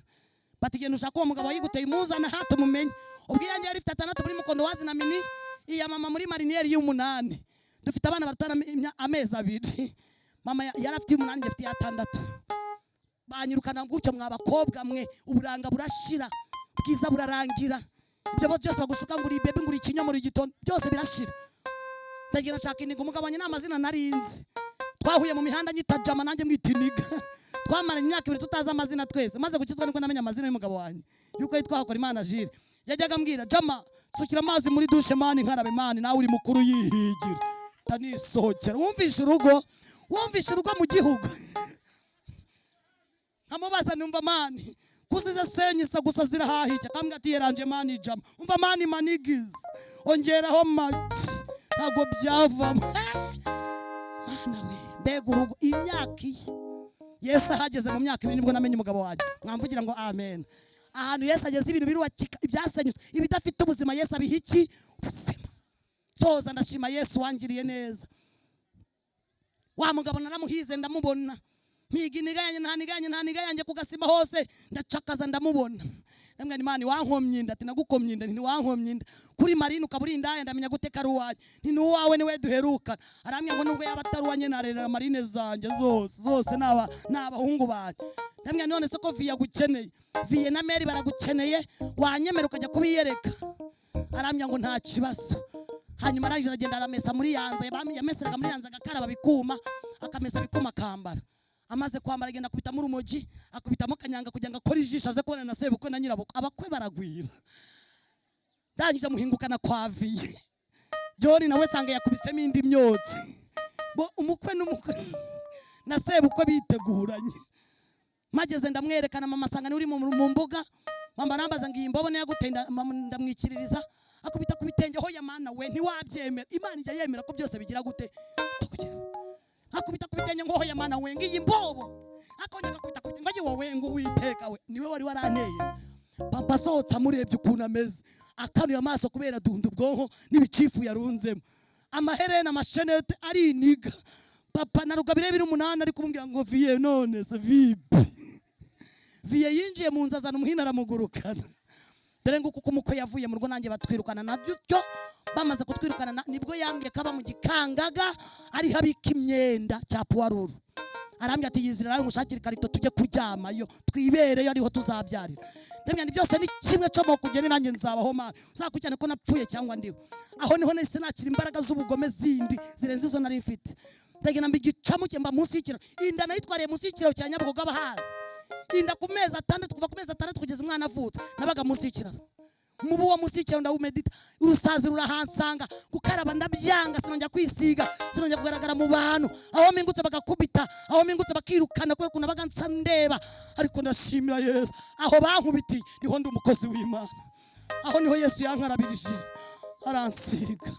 Bati genda ushaka uwo mugabo wayiguteye, muzana hato mumenye. Ubwo iyanjye yari ifite 6 muri mukondo wazi na mini, iya mama muri mariniyeri y'umunani. Dufite abana barutana amezi 2. Mama yari afite 8, njye afite 6. Banyirukana gutyo mwa bakobwa mwe, uburanga burashira, bwiza burarangira. Ibyo byose bagushuka ngo uri baby, ngo uri ikinyomoro, igitondo, byose birashira. Ndagira nshaka iniga, umugabo wanjye nta mazina narinzi. Twahuye mu mihanda nyita jama, nanjye mwita iniga. Twamaranye imyaka 2 tutazi amazina twese. Maze gukizwa nibwo namenye amazina y'umugabo wanjye, yuko yitwa Hakorimana Jules. Yajyaga ambwira jama, sukira amazi muri douche man, nkarabe man, nawe uri mukuru yihigira. Ndanisohokera. Wumvishe urugo, wumvishe urugo mu gihugu. Nkamubaza numva man, kusize senyisa gusa zirahahije. Akambwira ati yeranje man jama. Umva man manigize, ongeraho make, ntabwo byavamo. Mana we, mbega urugo imyaka iye. Yesu ahageze mu myaka 2 nibwo namenye umugabo wanjye. Mwamvugira ngo amen. Ahantu Yesu ageze ibintu birubakika, ibyasenyutse, ibidafite ubuzima, Yesu abiha iki? Ubuzima. Soza ndashima Yesu wangiriye neza. Wa mugabo naramuhize ndamubona. Mpiga iniga yanjye, nta niga yanjye, nta niga yanjye ku gasima hose ndacakaza ndamubona. Ndamubwira nti Imana wankomye inda, ati nagukomye inda, nti wankomye inda. Kuri Marine ukaba uri indaya, ndamenya gute ko ari uwanjye? Nti ni uwawe niwe duherukana. Arambwira ngo nubwo yaba atari uwanjye narerera Marine zanjye zose, zose ni abahungu banjye. Ndamubwira none se ko Viye agukeneye, Viye na Mary baragukeneye, wanyemera ukajya kubiyereka? Arambwira ngo nta kibazo. Hanyuma arangije aragenda aramesa muri yanza, yameseraga muri yanza agakaraba bikuma, akamesa bikuma akambara. Amaze kwambara agenda akubitamo urumogi, akubitamo kanyanga kugira ngo akore ijisho aze kubona na sebukwe na nyirabukwe. Abakwe baragwira. Ndangije amuhingukana kwa Viye. John nawe sanga yakubisemo indi myotsi. Bo umukwe n'umukwe na sebukwe biteguranye. Mageze ndamwerekana mama sanga ni uri mu mbuga. Mama arambaza ngo iyi mbobo niyo yaguteye, ndamwikiririza. Akubita ku bitenge, hoya mana we ntiwabyemera. Imana ijya yemera ko byose bigira gute? Tukugira. Akubita ku bitenge ngo hoya mana we ngiyi mbobo. Akongera akubita ku bitenge ngo wowe ngo Uwiteka we niwe wari waranteye. Papa asohotse amurebye ukuntu ameze, akanuye amaso kubera dunda ubwonko n'ibicifu yarunzemo, amaherena amashenete ariniga. Papa na Rugabire 8 ari kumubwira ngo viye none se vipi? Viye yinjiye mu nzu azana umuhini aramugurukana. Dore ngo kuko umukwe yavuye mu rugo nanjye batwirukana nabyo, bamaze kutwirukana nibwo yambwiye ko aba mu gikangaga ariho abika imyenda cya puwaruru. Arambwira ati yizira nawe ngushakire ikarito tujye kuryamayo twibereyo ariho tuzabyarira. Ndamubwira nti byose ni kimwe cyo mu kugeni nanjye nzabaho mana, uzakurikirane ko napfuye cyangwa ndiho. Aho niho nahise nakira imbaraga z'ubugome zindi zirenze izo nari mfite. Ndagenda mbigicamuke mba munsi y'ikiraro. Inda nayitwariye munsi y'ikiraro cya Nyabugogo abahazi. Inda ku mezi 6, kuva ku mezi 6 kugeza umwana avutse, nabaga munsi y'ikiraro. Mubu wo munsi y'ikiraro ndawumedita, urusazi rurahansanga, gukaraba ndabyanga, sinongera kwisiga, sinongera kugaragara mu bantu. Aho mpingutse bagakubita, aho mpingutse bakirukana kubera ukuntu nabaga nsa ndeba. Ariko ndashimira Yesu, aho bankubitiye niho ndi umukozi w'Imana. Aho niho Yesu yankarabirije aransiga.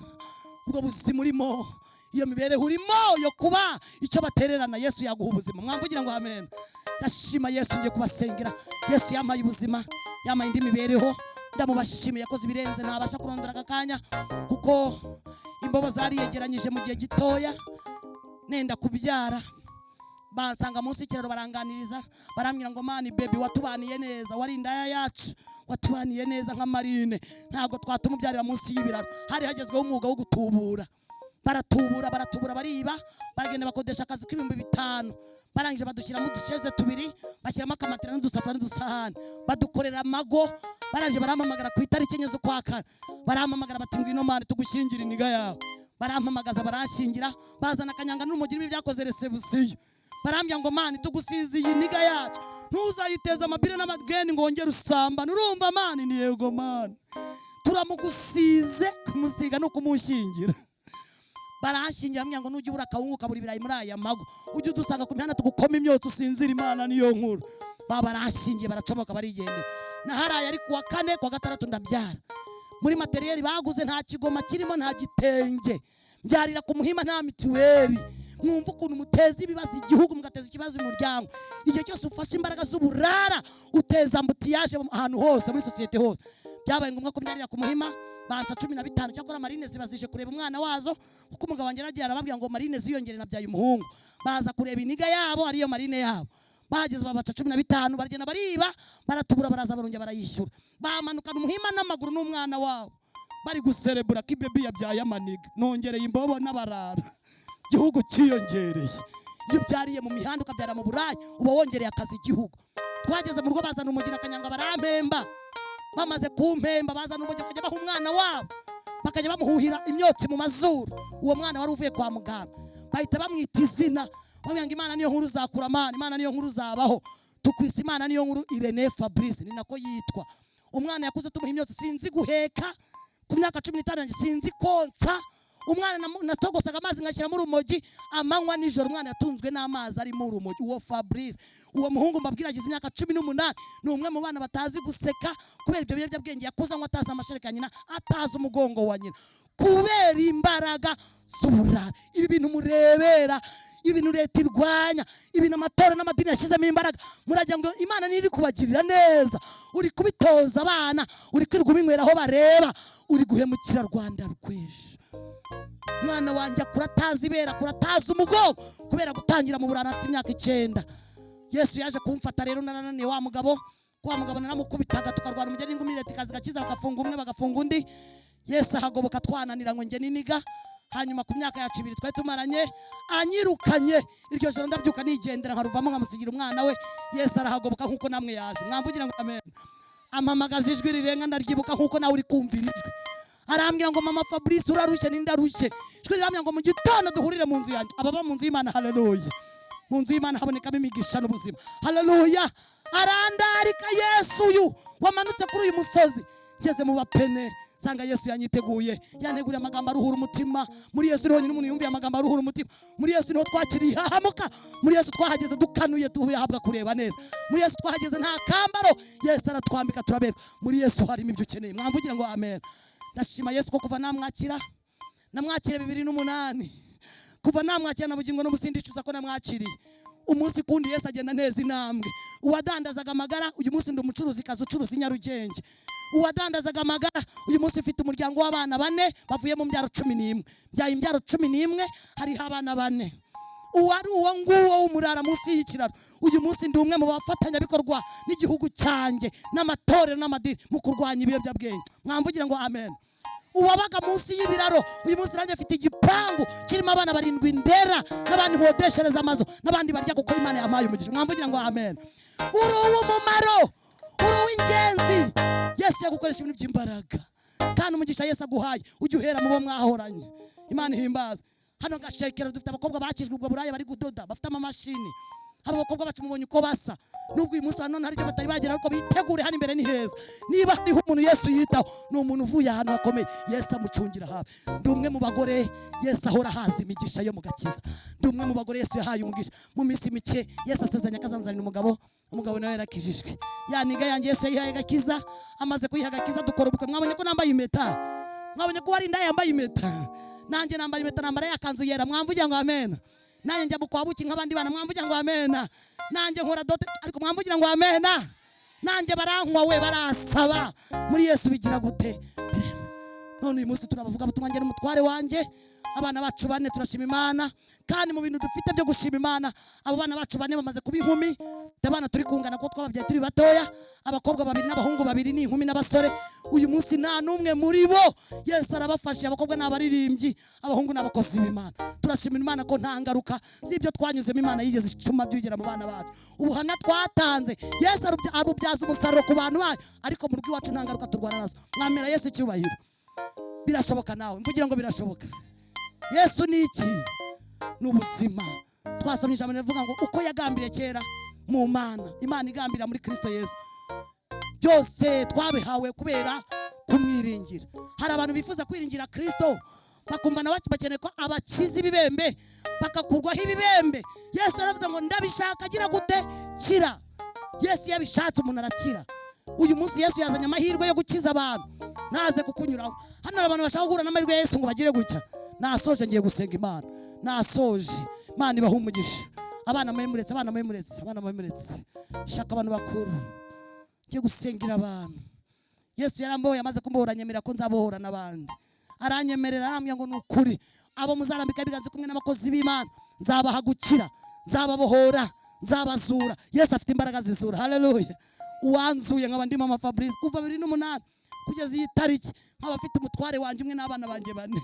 Ubwo buzima urimo, iyo mibereho urimo yo kuba icyo batererana, Yesu yaguha ubuzima. Mwamvugira ngo amen. Ndashima Yesu, ngiye kubasengera. Yesu yampaye ubuzima, yampaye indi mibereho, ndamubashimiye, yakoze ibirenze ntabasha kurondora aka kanya, kuko imbobo zariyegeranyije mu gihe gitoya. Nenda kubyara bansanga munsi y'ikiraro baranganiriza, barambwira ngo mani baby watubaniye neza, wari indaya yacu, watubaniye neza nka Marine, ntabwo twatumubyarira munsi y'ibiraro. Hari hagezweho umwuga wo gutubura, baratubura baratubura bariba, baragenda bakodesha akazi k'ibihumbi 5, barangije badushyiramo udusheze 2, bashyiramo akamatera n'udusafuriya n'udusahani, badukorera amago. Barangije barampamagara ku itariki 4 z'ukwa kane, barampamagara bati ngwino mani tugushyingire iniga yawe. Barampamagaza baranshyingira, bazana akanyanga n'urumogi n'ibi byakoze resebusiyo. Barambwira ngo mani tugusize iyi niga yacu, ntuzayiteze amabire n'amageni ngo wongere usambane. Urumva mani? Ni yego mani, turamugusize. Kumusiga no kumushyingira. Baranshyingira bambwira ngo nujya ubura akawungu ukabura ibirayi muri aya mago, ujye udusanga ku mihanda tugukoma imyotsi usinzire, Imana niyo nkuru. Baba baranshyingiye baracomoka barigendera. Naharaye ari kuwa kane, kuwa gatandatu ndabyara. Muri materiyeri baguze nta kigoma kirimo, nta gitenge, mbyarira ku Muhima nta mituweli. Mwumva ukuntu muteza ibibazo igihugu, mugateza ikibazo umuryango. Igihe cyose ufashe imbaraga z'uburara uteza ambutiyaje ahantu hose muri sosiyete hose. Byabaye ngombwa ko mbyarira ku Muhima. Banca 15. Cyakora marine ziba zije kureba umwana wazo, kuko umugabo wanjye yaragiye arababwira ngo marine ziyongere, nabyaye umuhungu. Baza kureba iniga yabo, ariyo marine yabo. Bahageze babaca 15, baragenda bariba, baratubura, baraza barongera barayishyura. Bamanukana umuhima n'amaguru n'umwana wabo, bari guserebura ko ibebi yabyaye amaniga. Nongereye imbobo n'abarara, igihugu cyiyongereye. Iyo ubyariye mu mihanda, ukabyara mu buraya, uba wongereye akazi igihugu. Twageze mu rugo, bazana umugeni akanyanga, barampemba. Bamaze kumpemba, bazana umugeni, bakajya baha umwana wabo, bakajya bamuhuhira imyotsi mu mazuru. Uwo mwana wari uvuye kwa muganga, bahita bamwita izina, bamubwira ngo Imana niyo nkuru, uzakura amana, Imana niyo nkuru, uzabaho. Tukwise Imana niyo nkuru Irene Fabrice, ni nako yitwa. Umwana yakuze tumuha imyotsi. Sinzi guheka ku myaka 15 yanjye, sinzi konsa umwana. Natogosaga amazi ngashyiramo urumogi amanywa nijoro. Umwana yatunzwe n'amazi arimo urumogi, uwo Fabrice. Uwo muhungu mbabwira agize imyaka 18, ni umwe mu bana batazi guseka kubera ibyo biyobyabwenge. Yakuze anywa, atazi amashereka ya nyina, atazi umugongo wa nyina, kubera imbaraga z'uburara. Ibi bintu murebera, ibintu leta irwanya, ibintu amatora n'amadini yashyizemo imbaraga, muragira ngo Imana niyo iri kubagirira neza? Uri kubitoza abana, uri kwirirwa ubinywera aho bareba, uri guhemukira Rwanda rw'ejo. Umwana wanjye akura atazi ibere, akura atazi umugongo, kubera gutangira mu burara afite imyaka 9. Yesu yaje kumfata rero narananiye wa mugabo. Wa mugabo naramukubitaga, tukarwara umugeri n'ingumi, leta ikaza igakiza, bagafunga umwe, bagafunga undi. Yesu ahagoboka twananira ngo njye niniga. Hanyuma ku myaka yacu 2 twari tumaranye, anyirukanye iryo joro, ndabyuka nigendera, nkaruvamo, nkamusigira umwana we. Yesu arahagoboka nk'uko namwe yaje. Mwamvugira ngo amen. Ampamagaza ijwi rirenga, ndaryibuka nk'uko nawe uri kumvira ijwi. Arambwira ngo: "Mama Fabrice, urarushye?" Nindarushye. Ijwi rirambwira ngo: "Mu gitondo duhurire mu nzu yanjye." Ababa mu nzu y'Imana, haleluya! Mu nzu y'Imana habonekamo imigisha n'ubuzima, haleluya! Arandarika Yesu uyu wamanutse kuri uyu musozi. Ngeze mu bapene, nsanga Yesu yanyiteguye, yanteguriye amagambo aruhura umutima. Muri Yesu niho honyine umuntu yumviye amagambo aruhura umutima. Muri Yesu niho twakiriye ihahamuka. Muri Yesu twahageze dukanuye, tuhabwa kureba neza. Muri Yesu twahageze nta kambaro, Yesu aratwambika, turabera. Muri Yesu harimo ibyo ukeneye. Mwamvugira ngo amen. Ndashima Yesu ko kuva namwakira, namwakira 2008, kuva namwakira na bugingo n'ubu sindicuza ko namwakiriye. Umunsi kundi Yesu agenda neza intambwe. Uwadandazaga amagara, uyu munsi ndi umucuruzi kazi ucuruza i Nyarugenge. Uwadandazaga amagara, uyu munsi mfite umuryango w'abana bane bavuye mu mbyaro 11. Mbyaye imbyaro 11, hariho abana bane. Uwari uwo nguwo w'umurara munsi y'ikiraro, uyu munsi ndi umwe mu bafatanyabikorwa n'igihugu cyanjye n'amatorero n'amadini mu kurwanya ibiyobyabwenge. Mwamvugira ngo amen. Uwabaga munsi y'ibiraro, uyu munsi nanjye mfite igipangu kirimo abana barindwi ndera, n'abandi nkodeshereza amazu, n'abandi barya, kuko Imana yampaye umugisha. Mwamvugira ngo amen. Uri uw'umumaro, uri uw'ingenzi. Yesu yagukoresha ibintu by'imbaraga, kandi umugisha Yesu aguhaye ujye uhera mu bo mwahoranye. Imana ihimbaza. Hano Gashekero dufite abakobwa bakijwe ubwo buraya, bari kudoda, bafite amamashini. Abo bakobwa bacu mubonye uko basa, nubwo uyu munsi wa none hari ibyo batari bagera, ariko bitegure, hano imbere ni heza. Niba hariho umuntu Yesu yitaho, ni umuntu uvuye ahantu hakomeye, Yesu amucungira hafi. Ndi umwe mu bagore Yesu ahora ahaza imigisha yo mu gakiza. Ndi umwe mu bagore Yesu yahaye umugisha. Mu minsi mike Yesu asezeranya ko azanzanira umugabo. Umugabo nawe yarakijijwe. Ya nigga yanjye Yesu yayihaye agakiza. Amaze kuyiha agakiza, dukora ubukwe. Mwabonye ko nambaye impeta, mwabonye ko wari indaya yambaye impeta. Nanjye nambara impeta, nambara ya kanzu yera. Mwamvugira ngo amen. Nanjye njya mu kwa buki nk'abandi bana. Mwamvugira ngo amena. Nanjye nkora dot, ariko mwamvugira ngo amena. Nanjye barankwa we, barasaba. Muri Yesu bigira gute? Birema. None uyu munsi turabavuga butumwa, njye n'umutware wanjye, abana bacu bane. Turashima Imana, kandi mu bintu dufite byo gushima Imana, abo bana bacu bane bamaze kuba inkumi. Abana turi kungana kuko twababyaye turi batoya, abakobwa babiri n'abahungu babiri, ni inkumi n'abasore. Uyu munsi nta n'umwe muri bo, Yesu arabafashe. Abakobwa ni abaririmbyi, abahungu ni abakozi b'Imana. Turashimira Imana ko nta ngaruka z'ibyo twanyuzemo Imana yigeze ituma byigera mu bana bacu. Ubuhamya twatanze, Yesu abubyaza umusaruro ku bantu bayo, ariko mu rugo iwacu nta ngaruka turwana nazo. Mwamera Yesu icyubahiro. Birashoboka nawe, mvugira ngo birashoboka. Yesu ni iki? Ni ubuzima. Twasomye ijambo rivuga ngo uko yagambiriye kera mu Mana, Imana igambirira muri Kristo Yesu, byose twabihawe kubera kumwiringira. Hari abantu bifuza kwiringira Kristo, bakumva nawe bakeneye ko abakiza ibibembe, bakakurwaho ibibembe. Yesu yaravuze ngo: "Ndabishaka, agira gute? Kira." Yesu iyo abishatse, umuntu arakira. Uyu munsi Yesu yazanye amahirwe yo gukiza abantu, ntaze kukunyuraho. Hano hari abantu bashaka guhura n'amahirwe ya Yesu ngo bagire gutya. Nasoje, ngiye gusenga Imana. Nasoje, Imana ibaha umugisha. Abana mwe muretse, abana mwe muretse, abana mwe muretse. Shaka abantu bakuru, ngiye gusengera abantu. Yesu yarambohoye, amaze kumbohora anyemerera ko nzabohora n'abandi. Aranyemerera, arambwira ngo ni ukuri, abo muzarambika ibiganza kumwe n'abakozi b'Imana nzabaha gukira, nzababohora, nzabazura. Yesu afite imbaraga zizura. Haleluya! Uwanzuye nkaba ndi mama Fabrice kuva 2008 kugeza iyi tariki, nkaba afite umutware wanjye umwe n'abana banjye bane.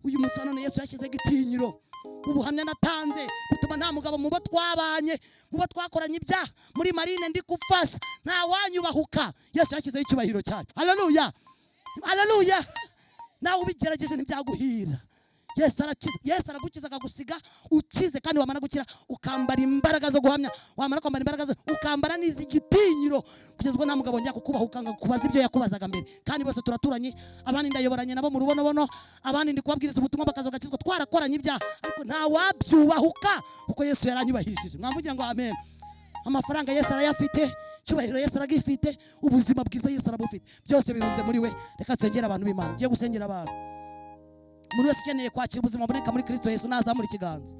Uyu munsi wa none Yesu yashyizeho igitinyiro. Ubuhamya natanze butuma nta mugabo mu bo twabanye, mu bo twakoranye ibyaha muri marine ndi gufasha, nta wanyubahuka. Yesu yashyizeho icyubahiro cyacu. Haleluya, haleluya! Nawe ubigerageje ntibyaguhira. Yesu arakiza. Yesu aragukiza, akagusiga ukize, kandi wamara gukira ukambara imbaraga zo guhamya, wamara kwambara imbaraga zo ukambara n'iz'igitinyiro, kugeza ubwo nta mugabo njya kukubaha ukanga kubaza ibyo yakubazaga mbere. Kandi bose turaturanye, abandi ndayoboranye nabo mu rubonobono, abandi ndi kubabwiriza ubutumwa bakaza bagakizwa. Twarakoranye ibyaha, ariko nta wabyubahuka kuko Yesu yaranyubahishije. Mwamvugira ngo amen. Amafaranga Yesu arayafite, icyubahiro Yesu aragifite, ubuzima bwiza Yesu arabufite, byose birunze muri we. Reka nsengere abantu b'Imana. Ngiye gusengera abantu. Umuntu wese ukeneye kwakira ubuzima buboneka muri Kristo Yesu nazamura ikiganza.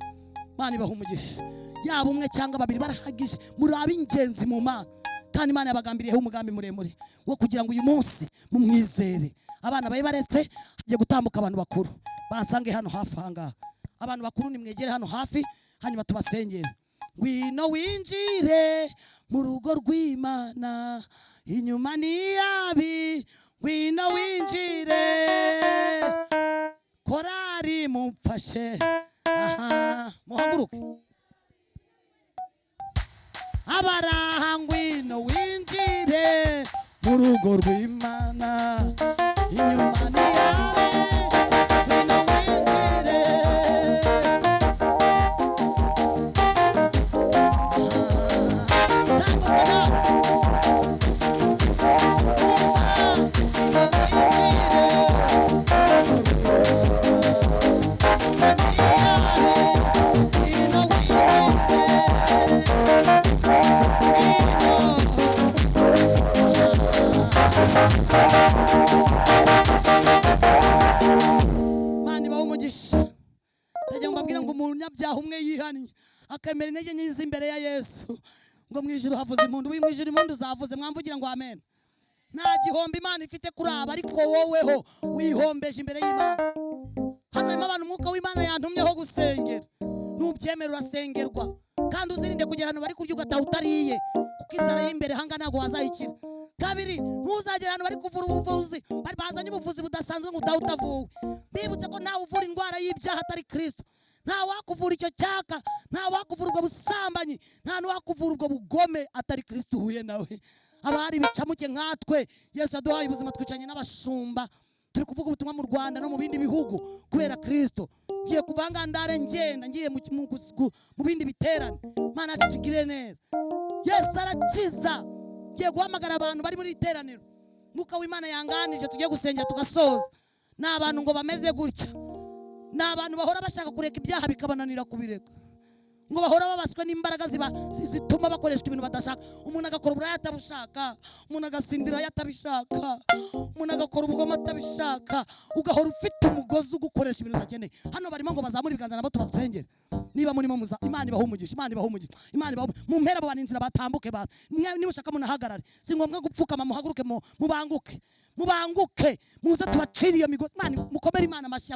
Imana ibaha umugisha. Yaba umwe cyangwa babiri barahagije. Muri ab'ingenzi mu Mana, kandi Imana yabagambiriyeho umugambi muremure wo kugira ngo uyu munsi mumwizere. Abana babe baretse, hagiye gutambuka abantu bakuru. Bansange hano hafi ahangaha. Abantu bakuru nimwegere hano hafi, hanyuma tubasengere. Ngwino winjire mu rugo rw'Imana, inyuma ni yabi. Ngwino winjire. Korari mumfashe. Aha, muhaguruke abaraha. Ngwino winjire mu rugo rw'Imana, inyuma ni yawe. Ngwino winjire. Tambuka nawe. Umva, winjire. Ngwino winjire. Ngwino. Imana ibahe umugisha. Ndagira ngo mbabwire ngo umunyabyaha umwe yihannye, akemera intege nke z'imbere ya Yesu, ngo mu ijuru havuze impundu. Mu ijuru impundu zavuze. Mwamvugira ngo amen. Nta gihombo Imana ifite kuri aba, ariko woweho wihombeje imbere y'Imana. Hano harimo abantu Umwuka w'Imana yantumyeho gusengera. Nubyemera urasengerwa, kandi uzirinde kugera ahantu bari kurya ugataha utariye, kuko inzara y'imbere hanga ntabwo wazayikira. Kabiri, ntuzagere ahantu bari kuvura ubuvuzi, bari bazanye ubuvuzi budasanzwe, ngo utahe utavuwe. Bibutse ko ntawe uvura indwara y'ibyaha atari Kristo. Nta wakuvura icyo cyaka, nta wakuvura ubwo busambanyi, nta n'uwakuvura ubwo bugome atari Kristo uhuye nawe. Abari bicamuke nkatwe, Yesu yaduhaye ubuzima. Twicanye n'abashumba, turi kuvuga ubutumwa mu Rwanda no mu bindi bihugu kubera Kristo. Ngiye kuva ngaha ndare ngenda ngiye mu bindi biterane. Mana yacu tugire neza. Yesu arakiza. Ngiye guhamagara abantu bari muri iri teraniro Mwuka w'Imana yanganije, tugiye gusengera tugasoza. Ni abantu ngo bameze gutya, ni abantu bahora bashaka kureka ibyaha bikabananira kubireka, ngo bahora babaswe n'imbaraga ziba zituma bakoreshwa ibintu badashaka. Umuntu agakora uburaya atabishaka, umuntu agasindira atabishaka, umuntu agakora ubugome atabishaka, ugahora ufite umugozi ugukoresha ibintu udakeneye. Hano barimo ngo bazamure ibiganza, nabo tubasengere. Niba murimo muza, Imana ibaha umugisha, Imana ibaha umugisha, Imana ibaha umugisha. Mu mpera abo bantu inzira batambuke baza. Nimushaka munahagarare, si ngombwa gupfukama. Muhaguruke, mubanguke, mubanguke, muze tubacire iyo migozi. Imana mukomere, Imana amashyi.